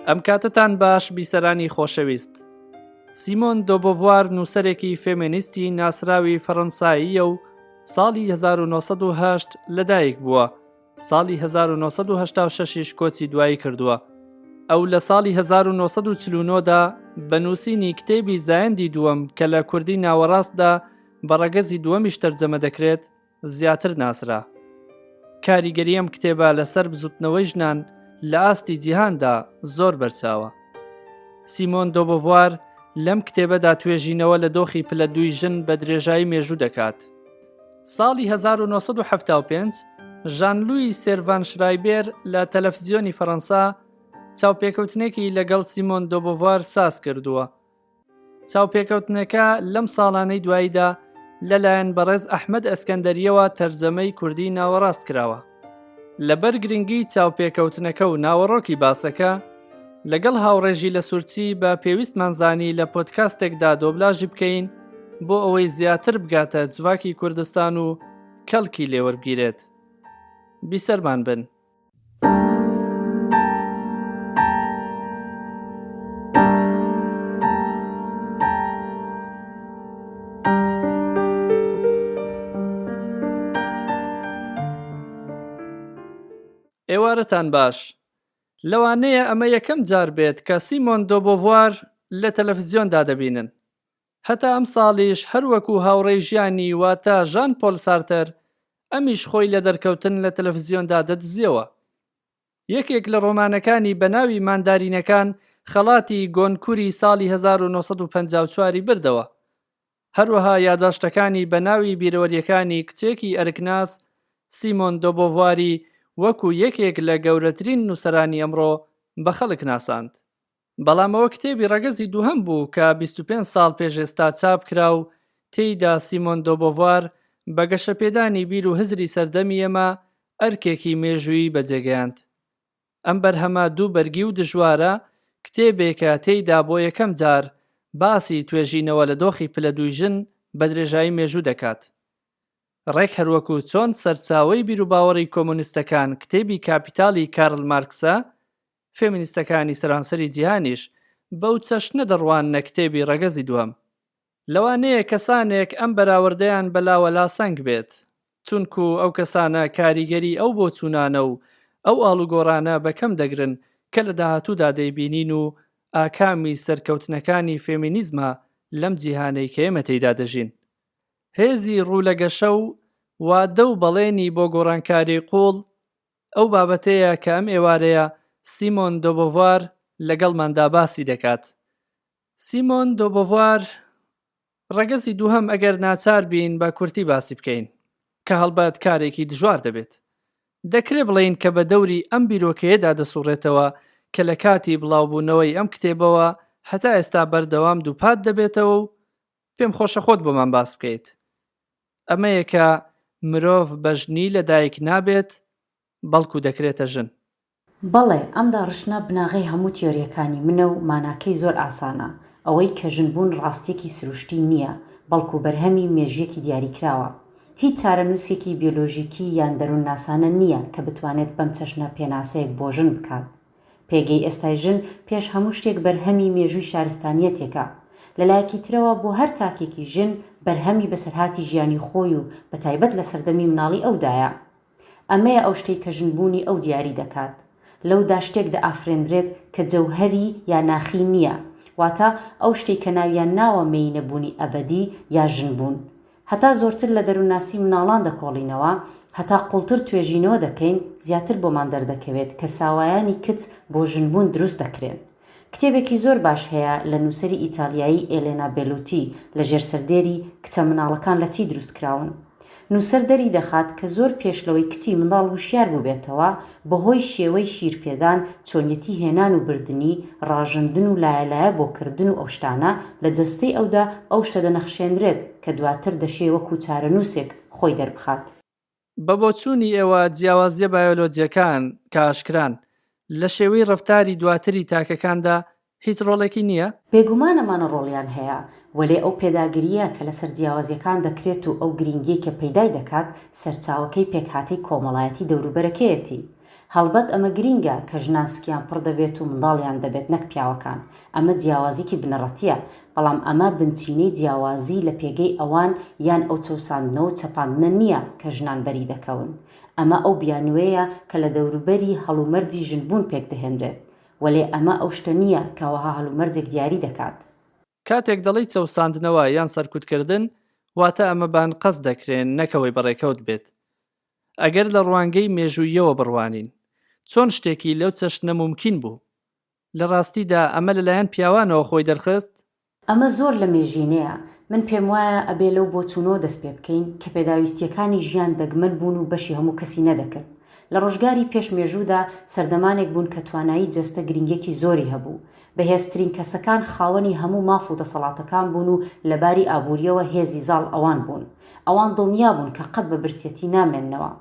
ئەم کاتەتان باش بیسەرانی خۆشەویست. سیمۆن دۆبۆڤوار نووسەرێکی فێمێنیستی ناسراوی فەڕەنساییە و ساڵی 1908 لەدایک بووە. ساڵی 1986 یش کۆچی دوایی کردووە. ئەو لە ساڵی 1949 دا بە نووسینی کتێبی زایەندی دووەم کە لە کوردی ناوەڕاستدا بە ڕەگەزی دووەمیش تەرجەمە دەکرێت، زیاتر ناسرا. کاریگەری ئەم کتێبە لەسەر بزوتنەوەی ژنان لە ئاستی جیهاندا زۆر بەرچاوە. سیمۆن دۆبۆڤوار لەم کتێبەدا توێژینەوە لە دۆخی پلە دووی ژن بە درێژایی مێژوو دەکات. ساڵی 1975 ژان لوی سێرڤان شرایبێر لە تەلەفزیۆنی فەرەنسا چاوپێکەوتنێکی لەگەڵ سیمۆن دۆبۆڤوار ساز کردووە. چاوپێکەوتنەکە لەم ساڵانەی دواییدا لەلایەن بەڕێز ئەحمەد ئەسکەندەرییەوە تەرجەمەی کوردی ناوەڕاست کراوە. لەبەر گرنگی چاوپێکەوتنەکە و ناوەڕۆکی باسەکە، لەگەڵ هاوڕێ ژیلە سورچی بە پێویستمان زانی لە پۆدکاستێکدا دۆبلاژی بکەین بۆ ئەوەی زیاتر بگاتە جڤاکی کوردستان و کەڵکی لێوەربگیرێت. بیسەرمان بن. ئێوارەتان باش. لەوانەیە ئەمە یەکەم جار بێت کە سیمۆن دۆبۆڤوار لە تەلەفزیۆندا دەبینن. هەتا ئەمساڵیش هەر وەکو هاوڕێی ژیانی واتە ژان پۆل سارتەر، ئەمیش خۆی لە دەرکەوتن لە تەلەفزیۆندا دەدزیەوە. یەکێک لە ڕۆمانەکانی بە ناوی ماندارینەکان خەڵاتی گۆنکوری ساڵی 1954 ی بردەوە. هەروەها یاداشتەکانی بە ناوی بیرەوەرییەکانی کچێکی ئەرکناس سیمۆن دۆبۆڤواری وەکو یەکێک لە گەورەترین نووسەرانی ئەمڕۆ بە خەڵک ناساند. بەڵام ئەوە کتێبی ڕەگەزی دووهەم بوو کە 25 ساڵ پێش ئێستا چاپ کرا و تێیدا سیمۆن دۆبۆڤوار بە گەشەپێدانی بیر و هزری سەردەمی ئێمە ئەرکێکی مێژوویی بەجێگەیاند. ئەم بەرهەمە دوو بەرگی و دژوارە کتێبێکە تێیدا بۆ یەکەم جار باسی توێژینەوە لە دۆخی پلە دووی ژن بە درێژایی مێژوو دەکات. ڕێک هەروەکو چۆن سەرچاوەی بیروباوەڕی کۆمۆنیستەکان کتێبی کاپیتالی کارل مارکسە، فێمینیستەکانی سەرانسەری جیهانیش بەو چەشنە دەڕواننە کتێبی ڕەگەزی دووەم. لەوانەیە کەسانێک ئەم بەراوردەیان بەلاوە لاسەنگ بێت، چونکو ئەو کەسانە کاریگەری ئەو بۆچوونانە و ئەو ئاڵوگۆڕانە بە کەم دەگرن کە لە داهاتوودا دەیبینین و ئاکامی سەرکەوتنەکانی فێمینیزمە لەم جیهانەی کە ئێمە تێیدا دەژین. هێزی ڕوو لە گەشە و وادە و بەڵێنی بۆ گۆڕانکاری قووڵ ئەو بابەتەیە کە ئەم ئێوارەیە سیمۆن دۆبۆڤوار لەگەڵماندا باسی دەکات. سیمۆن دۆبۆڤوار، ڕەگەزی دووهەم ئەگەر ناچار بین بە کورتی باسی بکەین، کە هەڵبەت کارێکی دژوار دەبێت. دەکرێ بڵێین کە بە دەوری ئەم بیرۆکەیەدا دەسوڕێتەوە کە لە کاتی بڵاوبوونەوەی ئەم کتێبەوە هەتا ئێستا بەردەوام دووپات دەبێتەوە و پێم خۆشە خۆت بۆمان باس بکەیت. ئەمەیە کە مرۆڤ بە ژنی لەدایک نابێت، بەڵکو دەکرێتە ژن. بەڵێ، ئەم داڕشتنە بناغەی هەموو تیۆرییەکانی منە و ماناکەی زۆر ئاسانە، ئەوەی کە ژنبوون ڕاستییەکی سروشتی نییە، بەڵکو بەرهەمی مێژوویەکی دیاریکراوە. هیچ چارەنووسێکی بیۆلۆژیکی یان دەروونناسانە نییە کە بتوانێت بەم چەشنە پێناسەیەک بۆ ژن بکات. پێگەی ئێستای ژن پێش هەموو شتێک بەرهەمی مێژووی شارستانییەتێکە. لە لایەکی ترەوە بۆ هەر تاکێکی ژن بەرهەمی بەسەرهاتی ژیانی خۆی و بەتایبەت لە سەردەمی مناڵی ئەودایە. ئەمەیە ئەو شتەی کە ژنبوونی ئەو دیاری دەکات. لەودا شتێک دەئافرێندرێت کە جەوهەری یا ناخی نییە، واتە ئەو شتەی کە ناویان ناوە مێینەبوونی ئەبەدی یا ژنبوون. هەتا زۆرتر لە دەروونناسی مناڵان دەکۆڵینەوە، هەتا قووڵتر توێژینەوە دەکەین، زیاتر بۆمان دەردەکەوێت کە ساوایانی کچ بۆ ژنبوون دروست دەکرێن. کتێبێکی زۆر باش هەیە لە نووسەری ئیتالیایی ئێلێنا بێلوتی لە ژێر سەردێری، کچە مناڵەکان لە چی دروست کراون؟ نووسەر دەری دەخات کە زۆر پێش لەوەی کچی منداڵ وشیار بووبێتەوە، بەهۆی شێوەی شیرپێدان، چۆنیەتی هێنان و بردنی، ڕاژەندن و لایەلایە بۆ کردن و ئەو شتانە، لە جەستەی ئەودا ئەو شتە دەنەخشێنرێت کە دواتر دەشێ وەکوو چارەنووسێک خۆی دەربخات. بە بۆچوونی ئێوە جیاوازییە بایۆلۆجییەکان کە ئاشکران، لە شێوەی ڕەفتاری دواتری تاکەکاندا هیچ ڕۆڵێکی نییە؟ بێگومان ئەمانە ڕۆڵیان هەیە، وەلێ ئەو پێداگرییە کە لەسەر جیاوازییەکان دەکرێت و ئەو گرینگیەی کە پەیدای دەکات، سەرچاوەکەی پێکهاتەی کۆمەڵایەتی دەوروبەرەکەیەتی. هەڵبەت ئەمە گرینگە کە ژنان سکیان پڕ دەبێت و منداڵیان دەبێت نەک پیاوەکان. ئەمە جیاوازیکی بنەڕەتییە، بەڵام ئەمە بنچینەی جیاوازی لە پێگەی ئەوان یان ئەو چەوساندنەوە و چەپاندنە نییە کە ژنان بەری دەکەون. ئەمە ئەو بیانووەیە کە لە دەوروبەری هەڵومەرجی ژنبوون پێکدەهێنرێت. وەلێ ئەمە ئەو شتە نییە کە وەها هەلومەرجێک دیاری دەکات. کاتێک دەڵێی چەوساندنەوە یان سەرکوتکردن، واتە ئەمە بە ئەنقەست دەکرێن نەک ئەوەی بە ڕێکەوت بێت. ئەگەر لە ڕوانگەی مێژووییەوە بڕوانین، چۆن شتێکی لەو چەشنە مومکین بوو؟ لە ڕاستیدا ئەمە لەلایەن پیاوانەوە خۆی دەرخست؟ ئەمە زۆر لە مێژینەیە. من پێموایە ئەبێ لەو بۆچوونەوە دەست پێ بکەین کە پێداویستییەکانی ژیان دەگمەن بوون و بەشی هەموو کەسی نەدەکرد. لە ڕۆژگاری پێش مێژوودا سەردەمانێک بوون کە توانایی جەستە گرینگیەکی زۆری هەبوو. بەهێزترین کەسەکان خاوەنی هەموو ماف و دەسەڵاتەکان بوون و لە باری ئابوورییەوە هێزی زاڵ ئەوان بوون. ئەوان دڵنیا بوون کە قەت بە برسیەتی نامێننەوە.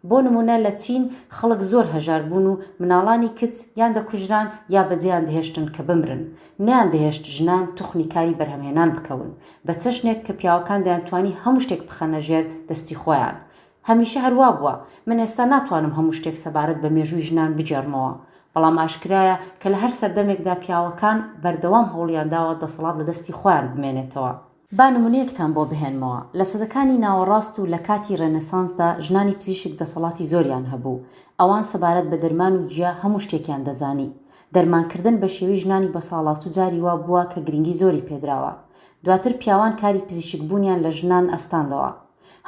بۆ نموونە لە چین خەڵک زۆر هەژار بوون و مناڵانی کچ یان دەکوژران یا بەجێیان دەهێشتن کە بمرن. نەیاندەهێشت ژنان توخنی کاری بەرهەمهێنان بکەون. بە چەشنێک کە پیاوەکان دەیانتوانی هەموو شتێک بخەنە ژێر دەستی خۆیان. هەمیشە هەر وا بووە. من ئێستا ناتوانم هەموو شتێک سەبارەت بە مێژووی ژنان بگێڕمەوە. بەڵام ئاشکرایە کە لە هەر سەردەمێکدا پیاوەکان بەردەوام هەوڵیان داوە دەسەڵات لە دەستی خۆیان بمێنێتەوە. با نموونەیەکتان بۆ بهێنمەوە، لە سەدەکانی ناوەڕاست و لە کاتی ڕێنێسانسدا ژنانی پزیشک دەسەڵاتی زۆریان هەبوو. ئەوان سەبارەت بە دەرمان و گیا هەموو شتێکیان دەزانی. دەرمانکردن بە شێوەی ژنانی بەساڵاچوو جاری وا بووە کە گرنگی زۆری پێدراوە. دواتر پیاوان کاری پزیشکبوونیان لە ژنان ئەستاندەوە.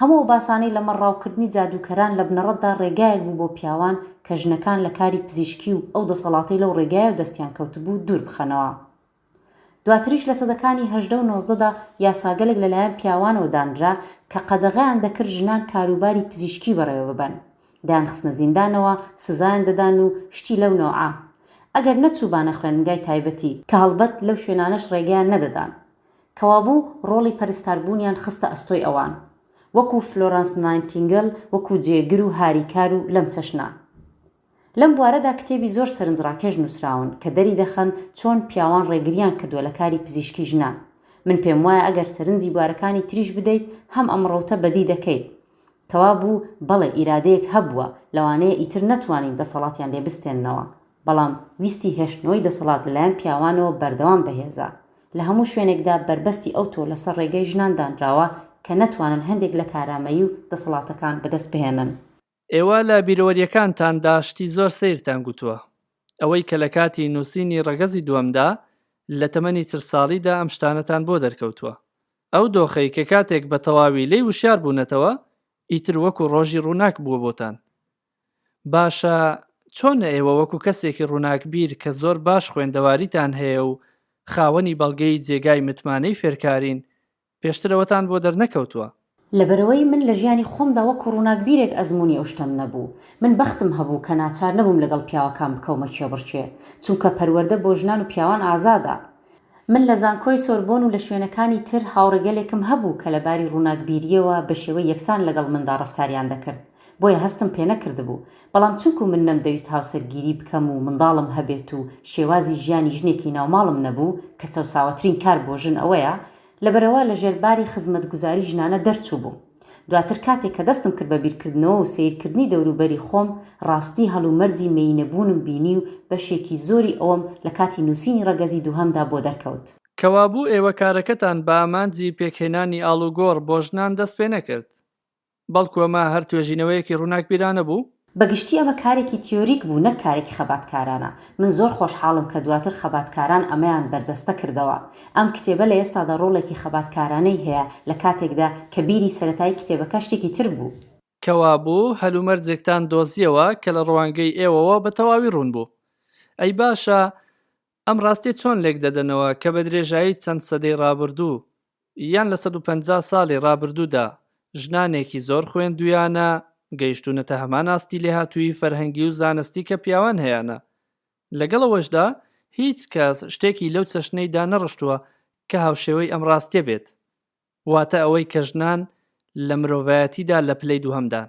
هەموو ئەو باسانەی لەمەڕ ڕاوکردنی جادووکەران لە بنەڕەتدا ڕێگایەک بوو بۆ پیاوان کە ژنەکان لە کاری پزیشکی و ئەو دەسەڵاتەی لەو ڕێگایەوە دەستیان کەوتبوو دوور بخەنەوە. دواتریش لە سەدەکانی 18 و نۆزدەدا یاساگەلێک لەلایەن پیاوانەوە دانرا کە قەدەغەیان دەکرد ژنان کاروباری پزیشکی بەڕێوە ببەن. دەیانخستنە زیندانەوە، سزایان دەدان و شتی لەو نەوعە. ئەگەر نەچووبانە خوێندنگای تایبەتی. کە هەڵبەت لەو شوێنانەش ڕێگەیان نەدەدان. کەوابوو ڕۆڵی پەرستاربوونیان خستە ئەستۆی ئەوان. وەکوو فلۆرانس ناینتینگل وەکوو جێگر و هاریکار و لەم چەشنە. لەم بوارەدا کتێبی زۆر سەرنجڕاکێش نووسراون کە دەریدەخەن چۆن پیاوان ڕێگریان کردووە لە کاری پزیشکی ژنان. من پێموایە ئەگەر سەرنجی بوارەکانی تریش بدەیت هەم ئەم ڕەوتە بەدی دەکەیت. کەوابوو بەڵێ ئیرادەیەک هەبووە، لەوانەیە ئیتر نەتوانین دەسەڵاتیان لێ بستێننەوە. بەڵام ویستی هێشتنەوەی دەسەڵات لەلایەن پیاوانەوە بەردەوام بەهێزە. لە هەموو شوێنێکدا بەربەستی ئەوتۆ لەسەر ڕێگەی ژنان دانراوە کە نەتوانن هەندێک لە کارامەیی و دەسەڵاتەکان بەدەست بهێنن. ئێوە لە بیرەوەرییەکانتاندا شتی زۆر سەیرتان گوتووە. ئەوەی کە لە کاتی نووسینی ڕەگەزی دووەمدا لە تەمەنی 40 ساڵیدا ئەم شتانەتان بۆ دەرکەوتووە. ئەو دۆخەی کە کاتێک بە تەواوی لێی وشیار بوونەتەوە، ئیتر وەکو ڕۆژی ڕووناک بووە بۆتان. باشە چۆنە ئێوە وەکو کەسێکی ڕووناکبیر کە زۆر باش خوێندەواریتان هەیە و خاوەنی بەڵگەی جێگای متمانەی فێرکارین، پێشتر ئەوەتان بۆ دەرنەکەوتووە؟ لەبەرئەوەی من لە ژیانی خۆمدا وەکو ڕووناکبیرێک ئەزموونی ئەو شتەم نەبوو. من بەختم هەبوو کە ناچار نەبووم لەگەڵ پیاوەکان بکەومە کێبڕکێ، چونکە پەروەردە بۆ ژنان و پیاوان ئازادە. من لە زانکۆی سۆربۆن و لە شوێنەکانی تر هاوڕێگەلێکم هەبوو کە لە باری ڕووناکبیرییەوە بە شێوەی یەکسان لەگەڵ مندا ڕەفتاریان دەکرد، بۆیە هەستم پێنەکردبوو. بەڵام چونکو من نەمدەویست هاوسەرگیری بکەم و منداڵم هەبێت و شێوازی ژیانی ژنێکی ناوماڵم نەبوو، کە چەوساوەترین کار بۆ ژن ئەوەیە، لەبەرئەوە لە ژێر باری خزمەتگوزاری ژنانە دەرچووبووم. دواتر کاتێک کە دەستم کرد بە بیرکردنەوە و سەیرکردنی دەوروبەری خۆم، ڕاستی هەلومەرجی مێینەبوونم بینی و بەشێکی زۆری ئەوەم لە کاتی نووسینی ڕەگەزی دووهەمدا بۆ دەرکەوت. کەوابوو ئێوە کارەکەتان بە ئامانجی پێکهێنانی ئاڵوگۆڕ بۆ ژنان دەست پێ نەکرد؟ بەڵکو ئەمە هەر توێژینەوەیەکی ڕووناکبیرانە بوو؟ بە گشتی ئەمە کارێکی تیۆریک بوو نەک کارێکی خەباتکارانە. من زۆر خۆشحاڵم کە دواتر خەباتکاران ئەمەیان بەرجەستە کردەوە. ئەم کتێبە لە ئێستادا ڕۆڵێکی خەباتکارانەی هەیە لە کاتێکدا کە بیری سەرەتایی کتێبەکە شتێکی تر بوو. کەوابوو هەلومەرجێکتان دۆزییەوە کە لە ڕوانگەی ئێوەوە بە تەواوی ڕوون بوو. ئەی باشە ئەم ڕاستیە چۆن لێک دەدەنەوە کە بە درێژایی چەند سەدەی ڕابردوو یان لە 150 ساڵی ڕابردوودا ژنانێکی زۆر خوێندوویانە گەیشتوونەتە هەمان ئاستی لێهاتوویی فەرهەنگی و زانستی کە پیاوان هەیانە لەگەڵ ئەوەشدا هیچ کەس شتێکی لەو چەشنەی دانەڕشتووە کە هاوشێوەی ئەم ڕاستیە بێت واتە ئەوەی کە ژنان لە مرۆڤایەتیدا لە پلەی دووهەمدان.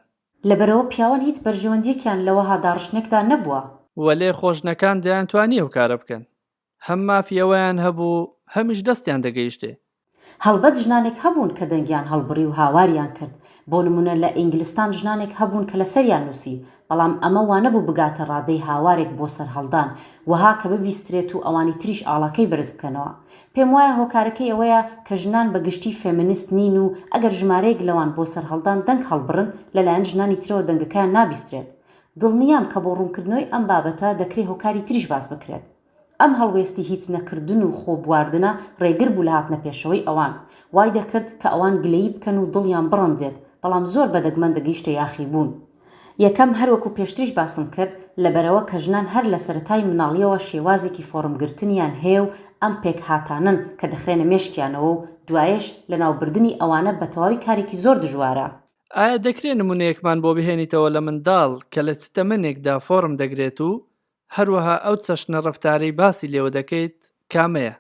لەبەرئەوە پیاوان هیچ بەرژەوەندیەکیان لەوەها داڕشتنێکدا نەبووە. وەلێ خۆ ژنەکان دەیانتوانی ئەو کارە بکەن. هەم مافی ئەوەیان هەبوو، هەمیش دەستیان دەگەیشتێ. هەڵبەت ژنانێک هەبوون کە دەنگیان هەڵبڕی و هاواریان کرد. بۆ نموونە لە ئینگلستان ژنانێک هەبوون کە لەسەریان نووسی. بەڵام ئەمە وانەبوو بگاتە ڕادەی هاوارێک بۆ سەرهەڵدان، وەها کە ببیسترێت و ئەوانی تریش ئاڵاکەی بەرز بکەنەوە. پێموایە هۆکارەکەی ئەوەیە کە ژنان بە گشتی فێمینست نین و ئەگەر ژمارەیەک لەوان بۆ سەرهەڵدان دەنگ هەڵبڕن، لەلایەن ژنانی ترەوە دەنگەکەیان نابیسترێت. دڵنیام کە بۆ ڕوونکردنەوەی ئەم بابەتە دەکرێ هۆکاری تریش باس بکرێت. ئەم هەڵوێستی هیچ نەکردن و خۆ بواردنە ڕێگر بوو لە هاتنە پێشەوەی ئەوان. وای دەکرد کە ئەوان گلەیی بکەن و دڵیان بڕەنجێت، بەڵام زۆر بە دەگمەن دەگەیشتە یاخیبوون. یەکەم، هەروەکو پێشتریش باسم کرد، لەبەرئەوە کە ژنان هەر لە سەرەتای مناڵییەوە شێوازێکی فۆڕمگرتنیان هەیە و ئەم پێکهاتانەن کە دەخرێنە مێشکیانەوە و دوایەش لەناوبردنی ئەوانە بەتەواوی کارێکی زۆر دژوارە. ئایا دەکرێ نمونەیەکمان بۆ بهێنیتەوە لە منداڵ کە لە چ تەمەنێکدا فۆڕم دەگرێت و هەروەها ئەو چەشنە ڕەفتارەی باسی لێوە دەکەیت کامەیە؟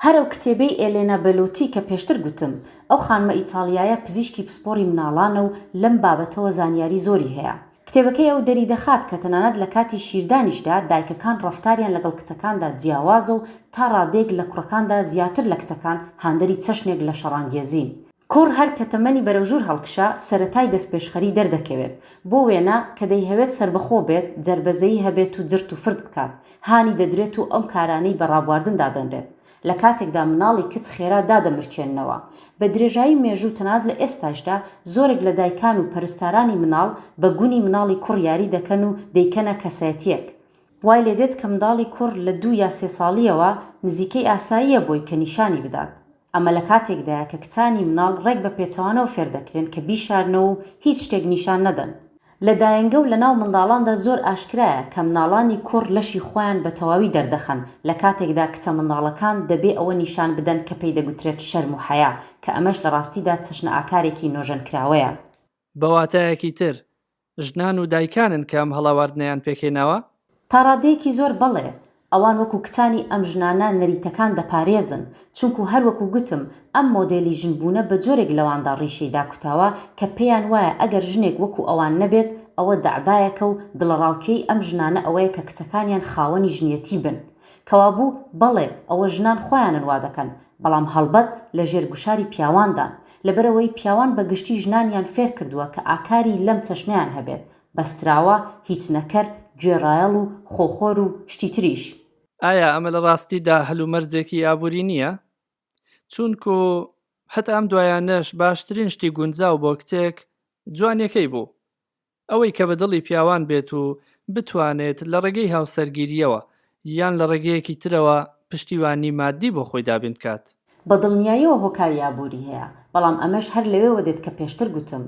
هەر ئەو کتێبەی ئێلێنا بێلۆتی کە پێشتر گوتم، ئەو خانمە ئیتاڵیایە پزیشکی پسپۆڕی مناڵانە و لەم بابەتەوە زانیاری زۆری هەیە. کتێبەکەی ئەو دەریدەخات کە تەنانەت لە کاتی شیردانیشدا دایکەکان ڕەفتاریان لەگەڵ کچەکاندا جیاوازە و تا ڕادەیەک لە کوڕەکاندا زیاتر لە کچەکان هاندەری چەشنێک لە شەڕانگێزین. کوڕ هەر کە تەمەنی بەرەو ژوور هەڵکشا، سەرەتای دەستپێشخەری دەردەکەوێت. بۆ وێنە، کە دەیهەوێت سەربەخۆ بێت، جەربەزەیی هەبێت و جرت و فرت بکات، هانی دەدرێت و ئەم کارانەی بە ڕابواردن دادەنرێت. لە کاتێکدا مناڵی کچ خێرا دادەمرکێننەوە. بە درێژایی مێژوو تەنانەت لە ئێستایشدا، زۆرێک لە دایکان و پەرستارانی مناڵ، بە گونی مناڵی کوڕ یاری دەکەن و دەیکەنە کەسایەتییەک. وای لێدێت کە منداڵی کوڕ لە دوو یا سێ ساڵییەوە، نزیکەی ئاساییە بۆی کە نیشانی بدات. ئەمە لە کاتێکدایە کە کچانی مناڵ ڕێک بە پێچەوانەوە فێر دەکرێن کە بیشارنەوە و هیچ شتێک نیشان نەدەن. لە دایەنگە و لەناو منداڵاندا زۆر ئاشکرایە کە مناڵانی کوڕ لەشی خۆیان بە تەواوی دەردەخەن، لە کاتێکدا کچە منداڵەکان دەبێ ئەوە نیشان بدەن کە پێی دەگوترێت شەرم و حەیا، کە ئەمەش لە ڕاستیدا چەشنە ئاکارێکی نۆژەنکراوەیە. بە واتایەکی تر، ژنان و دایکانن کە ئەم هەڵاواردنەیان پێکهێناوە؟ تا ڕادەیەکی زۆر بەڵێ، ئەوان وەکو کچانی ئەم ژنانە نەریتەکان دەپارێزن، چونکو هەر وەکو گوتم ئەم مۆدێلی ژن بوونە بە جۆرێک لەواندا ڕیشەی داکوتاوە کە پێیان وایە ئەگەر ژنێک وەکو ئەوان نەبێت ئەوە دەعبایەکە و دڵەڕاوکێی ئەم ژنانە ئەوەیە کە کچەکانیان خاوەنی ژنیەتی بن. کەوابوو بەڵێ ئەوە ژنان خۆیانن وا دەکەن، بەڵام هەڵبەت لە ژێر گوشاری پیاواندان، لەبەرئەوەی پیاوان بە گشتی ژنانیان فێرکردووە کە ئاکاری لەم چەشنەیان هەبێت، بەستراوە، هیچنەکەر، گوێڕایەڵ و خۆخۆر و شتی تریش. ئایا ئەمە لە ڕاستیدا هەلومەرجێکی ئابووری نییە؟ چونکو هەتا ئەم دوایانەش باشترین شتی گونجاو بۆ کچێک جوانیەکەی بوو. ئەوەی کە بە دڵی پیاوان بێت و بتوانێت لە ڕێگەی هاوسەرگیرییەوە یان لە ڕێگەیەکی ترەوە پشتیوانی ماددی بۆ خۆی دابین بکات. بە دڵنیاییەوە هۆکاری ئابووری هەیە، بەڵام ئەمەش هەر لەوێوە دێت کە پێشتر گوتم.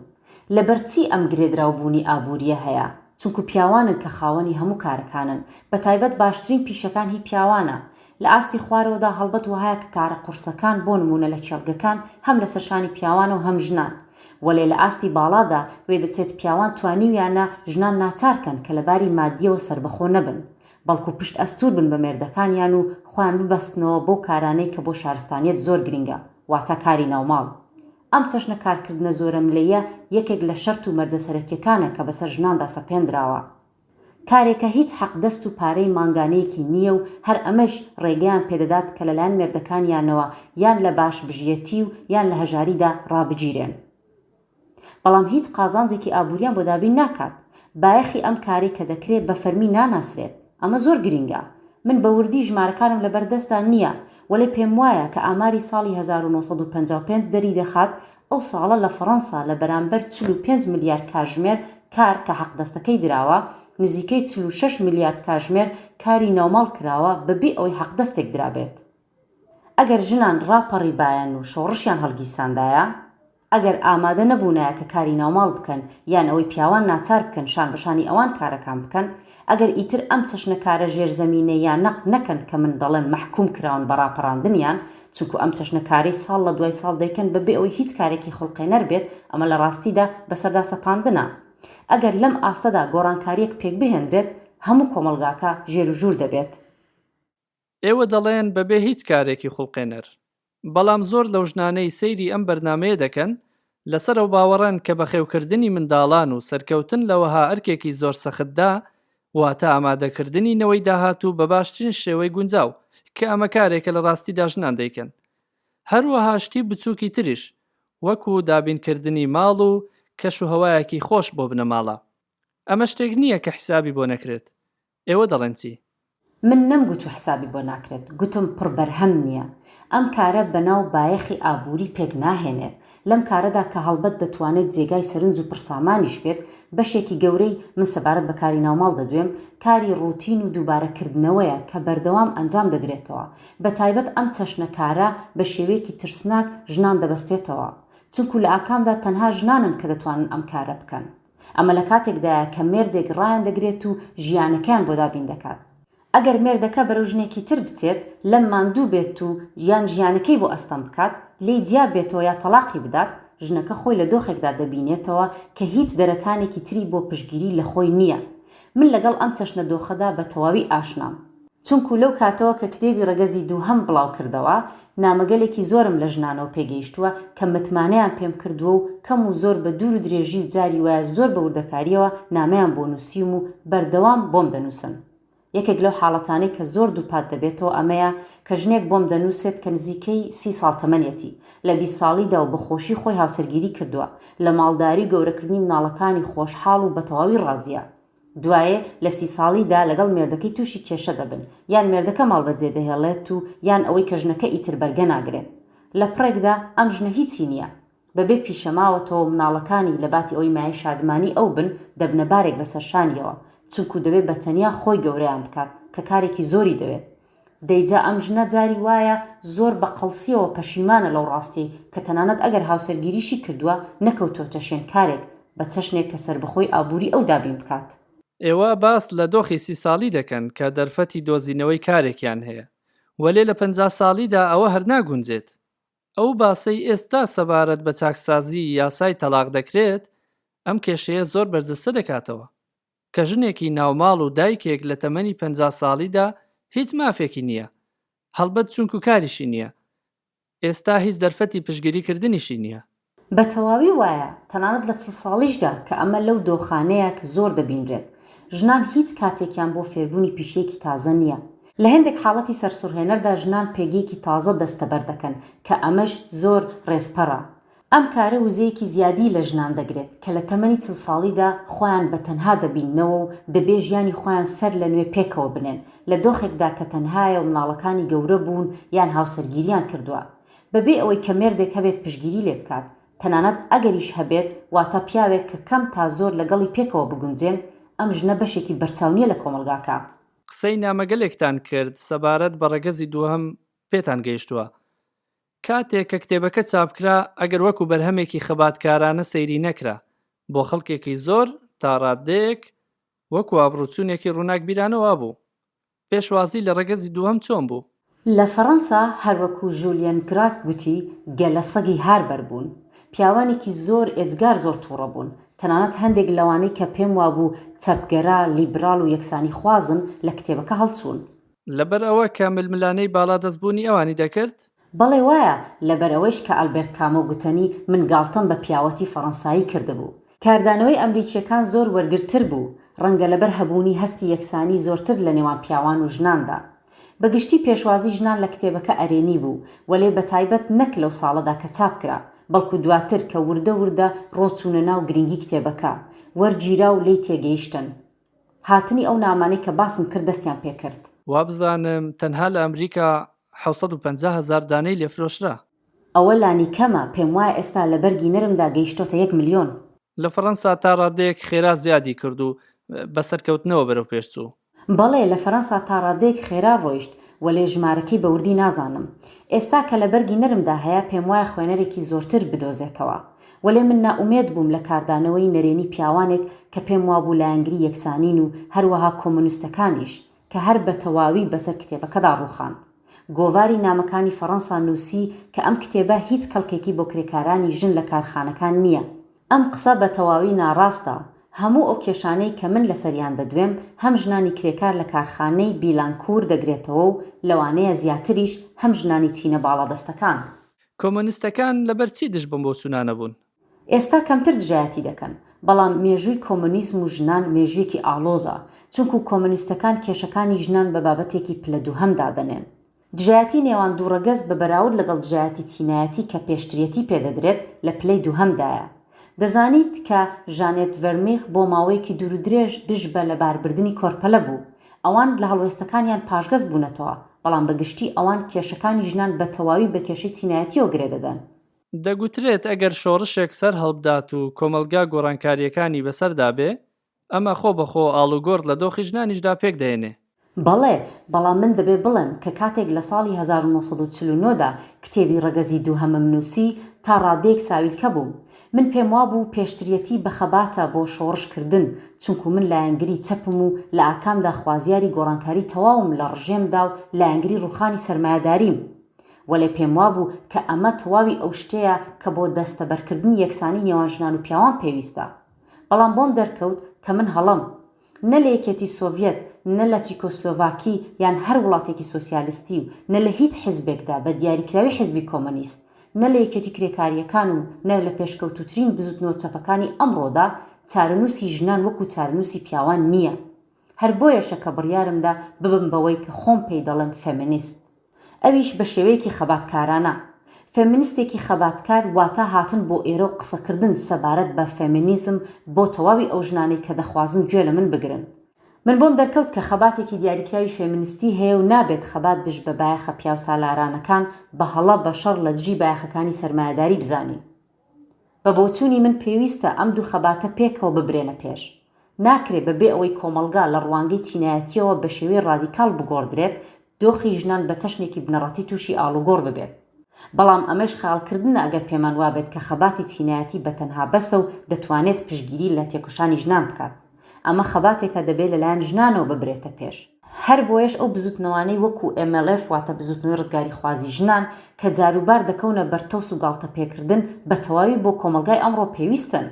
لەبەر چی ئەم گرێدراو بوونی ئابوورییە هەیە؟ چونکو پیاوانن کە خاوەنی هەموو کارەکانن، بەتایبەت باشترین پیشەکان هی پیاوانە. لە ئاستی خوارەوەدا هەڵبەت وەهایە کە کارە قوڕسەکان بۆ نموونە لە کێڵگەکان هەم لەسەر شانی پیاوانە و هەم ژنان. وەلێ لە ئاستی باڵادا وێدەچێت پیاوان توانیویانە ژنان ناچار کەن کە لە باری مادییەوە سەربەخۆ نەبن. بەڵکو پشت ئەستوور بن بە مێردەکانیان و خۆیان ببەستنەوە بەو کارانەی کە بۆ شارستانیەت زۆر گرینگە، واتە کاری ناوماڵ. ئەم چەشنە کارکردنە زۆرەملێیە یەکێک لە شەرت و مەرجە سەرەکیەکانە کە بەسەر ژناندا سەپێندراوە. کارێکە هیچ حەقدەست و پارەی مانگانەیەکی نییە و هەر ئەمەش ڕێگەیان پێدەدات کە لەلایەن مێردەکانیانەوە یان لە باشبژیەتی و یان لە هەژاریدا ڕابگیرێن. بەڵام هیچ قازانجێکی ئابووریان بۆ دابین ناکات. بایەخی ئەم کارەی کە دەکرێ بە فەرمی ناناسرێت. ئەمە زۆر گرینگە. من بە وردی ژمارەکانم لەبەر دەستدا نییە، وەلێ پێموایە کە ئاماری ساڵی 1955 دەریدەخات ئەو ساڵە لە فەڕەنسا لە بەرامبەر 45 ملیار کاژمێر کار کە حەقدەستەکەی دراوە، نزیکەی 46 ملیارد کاژمێر کاری ناوماڵ کراوە بەبێ ئەوەی حەقدەستێک درابێت. ئەگەر ژنان ڕاپەڕیبایەن و شۆڕشیان هەڵگیرساندایە، ئەگەر ئامادە نەبوونایە کە کاری ناوماڵ بکەن یان ئەوەی پیاوان ناچار بکەن شان بە شانی ئەوان کارەکان بکەن، ئەگەر ئیتر ئەم چەشنە کارە ژێرزەمینەییانە نەکەن کە من دەڵێم مەحکوم کراون بە ڕاپەڕاندنیان، چونکو ئەم چەشنە کارەی ساڵ لە دوای ساڵ دەیکەن بە بێ ئەوەی هیچ کارێکی خوڵقێنەر بێت، ئەمە لە ڕاستیدا بەسەردا سەپاندنە. ئەگەر لەم ئاستەدا گۆڕانکارییەک پێکبهێنرێت، هەموو کۆمەڵگاکە ژێروژوور دەبێت. ئێوە دەڵێن بەبێ هیچ کارێکی خوڵقێنەر. بەڵام زۆر لەو ژنانەی سەیری ئەم بەرنامەیە دەکەن لەسەر ئەو باوەڕەن کە بەخێوکردنی منداڵان و سەرکەوتن لە وەها ئەرکێکی زۆر سەختدا واتە ئامادەکردنی نەوەی داهاتوو بە باشترین شێوەی گونجاو کە ئەمە کارێکە لە ڕاستیدا ژنان دەیکەن هەروەها شتی بچووکی تریش وەکو دابینکردنی ماڵ و کەشوهەوایەکی خۆش بۆ بنەماڵە. ئەمە شتێک نییە کە حیسابی بۆ نەکرێت. ئێوە دەڵێن چی؟ من نەمگوت و حسابی بۆ ناکرێت، گوتم پڕ بەرهەم نییە. ئەم کارە بەناو بایەخی ئابووری پێک ناهێنێت. لەم کارەدا کە هەڵبەت دەتوانێت جێگای سەرنج و پڕسامانیش بێت، بەشێکی گەورەی، من سەبارەت بە کاری ناوماڵ دەدوێم، کاری ڕووتین و دووبارە کردنەوەیە کە بەردەوام ئەنجام دەدرێتەوە. بە تایبەت ئەم چەشنە کارە بە شێوەیەکی ترسناک ژنان دەبەستێتەوە. چونکو لە ئاکامدا تەنها ژنانن کە دەتوانن ئەم کارە بکەن. ئەمە لە کاتێکدایە کە مێردێک ڕایان دەگرێت و ژیانەکەیان بۆ دابین دەکات. ئەگەر مێردەکە بەرەو ژنێکی تر بچێت، لەم ماندوو بێت و یان ژیانەکەی بۆ ئەستەم بکات، لێی جیا بێتەوە یا تەڵاقی بدات، ژنەکە خۆی لە دۆخێکدا دەبینێتەوە کە هیچ دەرەتانێکی تری بۆ پشتگیری لە خۆی نییە. من لەگەڵ ئەم چەشنە دۆخەدا بە تەواوی ئاشنام. چونکو لەو کاتەوە کە کتێبی ڕەگەزی دووهەم بڵاو کردەوە، نامەگەلێکی زۆرم لە ژنانەوە پێ گەیشتووە کە متمانەیان پێم کردووە و کەم و زۆر بە دوور و درێژی و جاری وایە زۆر بە وردەکارییەوە نامەیان بۆ نووسیوم و بەردەوام بۆم دەنووسن. یەکێک لەو حاڵەتانەی کە زۆر دووپات دەبێتەوە ئەمەیە کە ژنێک بۆم دەنووسێت کە نزیکەی سی ساڵ تەمەنیەتی، لە 20 ساڵیدا و بە خۆشی خۆی هاوسەرگیری کردووە، لە ماڵداری و گەورەکردنی مناڵەکانی خۆشحاڵ و بەتەواوی ڕازییە. دوایێ لە سی ساڵیدا لەگەڵ مێردەکەی تووشی کێشە دەبن، یان مێردەکە ماڵ بەجێدەهێڵێت و یان ئەوەی کە ژنەکە ئیتر بەرگە ناگرێت. لە پڕێکدا ئەم ژنە هیچی نییە. بەبێ پیشە ماوەتەوە و مناڵەکانی لەباتی ئەوەی مایەی شادمانی ئەو بن، دەبنە بارێک بەسەر شانیەوە، چونکو دەبێ بە تەنیا خۆی گەورەیان بکات، کە کارێکی زۆری دەوێت. دەی جا ئەم ژنە جاری وایە زۆر بە قەڵسیەوە پەشیمانە لەو ڕاستیەی کە تەنانەت ئەگەر هاوسەرگیریشی کردووە نەکەوتۆتە شوێن کارێک بە چەشنێک کە سەربەخۆی ئابووری ئەو دابین بکات. ئێوە باس لە دۆخی سی ساڵی دەکەن کە دەرفەتی دۆزینەوەی کارێکیان هەیە، وەلێ لە 50 ساڵیدا ئەوە هەر ناگونجێت. ئەو باسەی ئێستا سەبارەت بە چاکسازیی یاسای تەڵاق دەکرێت، ئەم کێشەیە زۆر بەرجەستە دەکاتەوە. کە ژنێکی ناوماڵ و دایکێک لە تەمەنی 50 ساڵیدا هیچ مافێکی نییە، هەڵبەت چونکو کاریشی نییە، ئێستا هیچ دەرفەتی پشتگیری کردنیشی نییە. بە تەواوی وایە، تەنانەت لە 40 ساڵیشدا کە ئەمە لەو دۆخانەیە کە زۆر دەبینرێت، ژنان هیچ کاتێکیان بۆ فێربوونی پیشەیەکی تازە نییە. لە هێندێک حاڵەتی سەرسوڕهێنەردا ژنان پێگەیەکی تازە دەستەبەر دەکەن کە ئەمەش زۆر ڕێزپەڕە. ئەم کارە وزەیەکی زیادی لە ژنان دەگرێت کە لە تەمەنی 40 ساڵیدا خۆیان بە تەنها دەبیننەوە و دەبێ ژیانی خۆیان سەر لە نوێ پێکەوە بنێن لە دۆخێکدا کە تەنهایە و مناڵەکانی گەورە بوون یان هاوسەرگیریان کردووە بەبێ ئەوەی کە مێردێک هەبێت پشتگیری لێ بکات تەنانەت ئەگەریش هەبێت واتە پیاوێک کە کەم تا زۆر لەگەڵی پێکەوە بگونجێن ئەم ژنە بەشێکی بەرچاو نییە لە کۆمەڵگاکە. قسەی نامەگەلێکتان کرد سەبارەت بە ڕەگەزی دووهەم پێتان گەیشتووە. کاتێک کە کتێبەکە چاپکرا ئەگەر وەکو بەرهەمێکی خەباتکارانە سەیری نەکرا، بۆ خەڵکێکی زۆر تا ڕاددەیەک وەکو ئابڕووچوونێکی ڕووناکبیرانە وابوو. پێشوازی لە ڕەگەزی دووهەم چۆن بوو؟ لە فەڕەنسا هەروەکو ژولیەن گراک گوتی گەلە سەگی هار بەربوون. پیاوانێکی زۆر ئێجگار زۆر توڕە بوون. تەنانەت هەندێک لەوانەی کە پێم وابوو چەپگەرا، لیبراڵ و یەکسانیخوازن لە کتێبەکە هەڵچوون. لەبەر ئەوە کە ململانێی باڵادەستبوونی ئەوانی دەکرد؟ بەڵێ وایە، لەبەر ئەوەیش کە ئالبێرت کامۆ گوتەنی من گاڵتەم بە پیاوەتی فەڕەنسایی کردبوو. کاردانەوەی ئەمریکییەکان زۆر وەرگرتر بوو، ڕەنگە لەبەر هەبوونی هەستی یەکسانی زۆرتر لە نێوان پیاوان و ژناندا. بە گشتی پێشوازی ژنان لە کتێبەکە ئەرێنی بوو، وەلێ بە تایبەت نەک لەو ساڵەدا کە چاپ کرا، بەڵکو دواتر کە وردە وردە ڕۆچوونە ناو گرنگی کتێبەکە، وەرگیرا و لێی تێگەیشتن. هاتنی ئەو نامانەی کە باسم کرد دەستیان پێکرد. وابزانم تەنها لە ئەمریکا 750 هەزار دانەی لێ فرۆشرا. ئەوە لانیکەمە، پێموایە ئێستا لە بەرگی نەرمدا گەیشتۆتە یەک ملیۆن. لە فەرەنسا تا ڕادەیەک خێرا زیادی کرد و بە سەرکەوتنەوە بەرەو پێش چوو. بەڵێ، لە فەرەنسا تا ڕادەیەک خێرا ڕۆیشت، وەلێ ژمارەکەی بە وردی نازانم. ئێستا کە لە بەرگی نەرمدا هەیە، پێموایە خوێنەرێکی زۆرتر بدۆزێتەوە. وەلێ من نائومێد بووم لە کاردانەوەی نەرێنی پیاوانێک کە پێموابوو لایەنگری یەکسانین و هەروەها کۆمۆنیستەکانیش کە هەر بە تەواوی بەسەر کتێبەکەدا ڕووخان. گۆڤاری نامەکانی فەڕەنسا نووسی کە ئەم کتێبە هیچ کەڵکێکی بۆ کرێکارانی ژن لە کارخانەکان نییە. ئەم قسە بە تەواوی ناڕاستە. هەموو ئەو کێشانەی کە من لەسەریان دەدوێم هەم ژنانی کرێکار لە کارخانەی بیلانکور دەگرێتەوە و لەوانەیە زیاتریش هەم ژنانی چینە باڵادەستەکان. کۆمۆنیستەکان لەبەر چی دژ بەم بۆچوونانە بوون؟ ئێستا کەمتر دژایەتی دەکەن، بەڵام مێژووی کۆمۆنیزم و ژنان مێژوویەکی ئاڵۆزە، چونکو کۆمۆنیستەکان کێشەکانی ژنان بە بابەتێکی پلە دووهەم دادەنێن. دژایەتی نێوان دوو ڕەگەز بە بەراورد لەگەڵ دژایەتی چینایەتی کە پێشتریەتی پێدەدرێت لە پلەی دووهەمدایە. دەزانیت کە ژانێت ڤەرمیخ بۆ ماوەیەکی دوورودرێژ دژ بە لەباربردنی کۆرپەلە بوو. ئەوان لە هەڵوێستەکانیان پاشگەز بوونەتەوە، بەڵام بە گشتی ئەوان کێشەکانی ژنان بە تەواوی بە کێشەی چینایەتییەوە گرێ دەدەن. دەگوترێت ئەگەر شۆڕشێک سەر هەڵبدات و کۆمەڵگا گۆڕانکارییەکانی بەسەردا بێ، ئەمە خۆ بە خۆ ئاڵوگۆڕ لە دۆخی ژنانیشدا پێک دەهێنێ. بەڵێ، بەڵام من دەبێ بڵێم کە کاتێک لە ساڵی 1949 دا کتێبی ڕەگەزی دووهەمم نووسی، تا ڕادەیەک ساویلکە بووم. من پێم وابوو پێشتریەتی بە خەباتە بۆ شۆڕش کردن، چونکو من لایەنگری چەپم و لە ئاکامدا خوازیاری گۆڕانکاری تەواوم لە ڕژێمدا و لایەنگری ڕووخانی سەرمایەداریم. وەلێ پێم وابوو کە ئەمە تەواوی ئەو شتەیە کە بۆ دەستەبەرکردنی یەکسانی نێوان ژنان و پیاوان پێویستە. بەڵام بۆم دەرکەوت کە من هەڵەم. نە لە یەکێتی سۆڤیەت، نە لە چیکۆسلۆڤاکی یان هەر وڵاتێکی سۆسیالستی و نە لە هیچ حیزبێکدا بە دیاریکراوی حیزبی کۆمۆنیست، نە لە یەکێتی کرێکارییەکان و نە لە پێشکەوتووترین بزووتنەوە چەپەکانی ئەمڕۆدا چارەنووسی ژنان وەکوو چارەنووسی پیاوان نییە. هەر بۆیەشە کە بڕیارمدا ببم بەوەی کە خۆم پێی دەڵێم فێمینیست. ئەویش بە شێوەیەکی خەباتکارانە. فێمینیستێکی خەباتکار واتە هاتن بۆ ئێرە و قسەکردن سەبارەت بە فێمینیزم بۆ تەواوی ئەو ژنانەی کە دەخوازن گوێ لە من بگرن. من بۆم دەرکەوت کە خەباتێکی دیاریکراوی فێمینستی هەیە و نابێت خەبات دژ بە بایەخە پیاوسالارانەکان بە هەڵە بە شەڕ لە دژی بایەخەکانی سەرمایەداری بزانین. بە بۆچوونی من پێویستە ئەم دوو خەباتە پێکەوە ببرێنە پێش. ناکرێ بە بێ ئەوەی کۆمەڵگا لە ڕوانگەی چینایەتییەوە بە شێوەی ڕادیکاڵ بگۆڕدرێت، دۆخی ژنان بە چەشنێکی بنەڕەتی تووشی ئاڵوگۆڕ ببێت. بەڵام ئەمەیش خەیاڵکردنە ئەگەر پێمان وابێت کە خەباتی چینایەتی بە تەنها بەسە و دەتوانێت پشتگیری لە تێکۆشانی ژنان بکات. ئەمە خەباتێکە دەبێ لەلایەن ژنانەوە ببرێتە پێش. هەربۆیەش ئەو بزوتنەوانەی وەکو MLF واتە بزوتنەوەی ڕزگاریخوازی ژنان کە جاروبار دەکەونە بەر تەوس و گاڵتەپێکردن بە تەواوی بۆ کۆمەڵگای ئەمڕۆ پێویستن.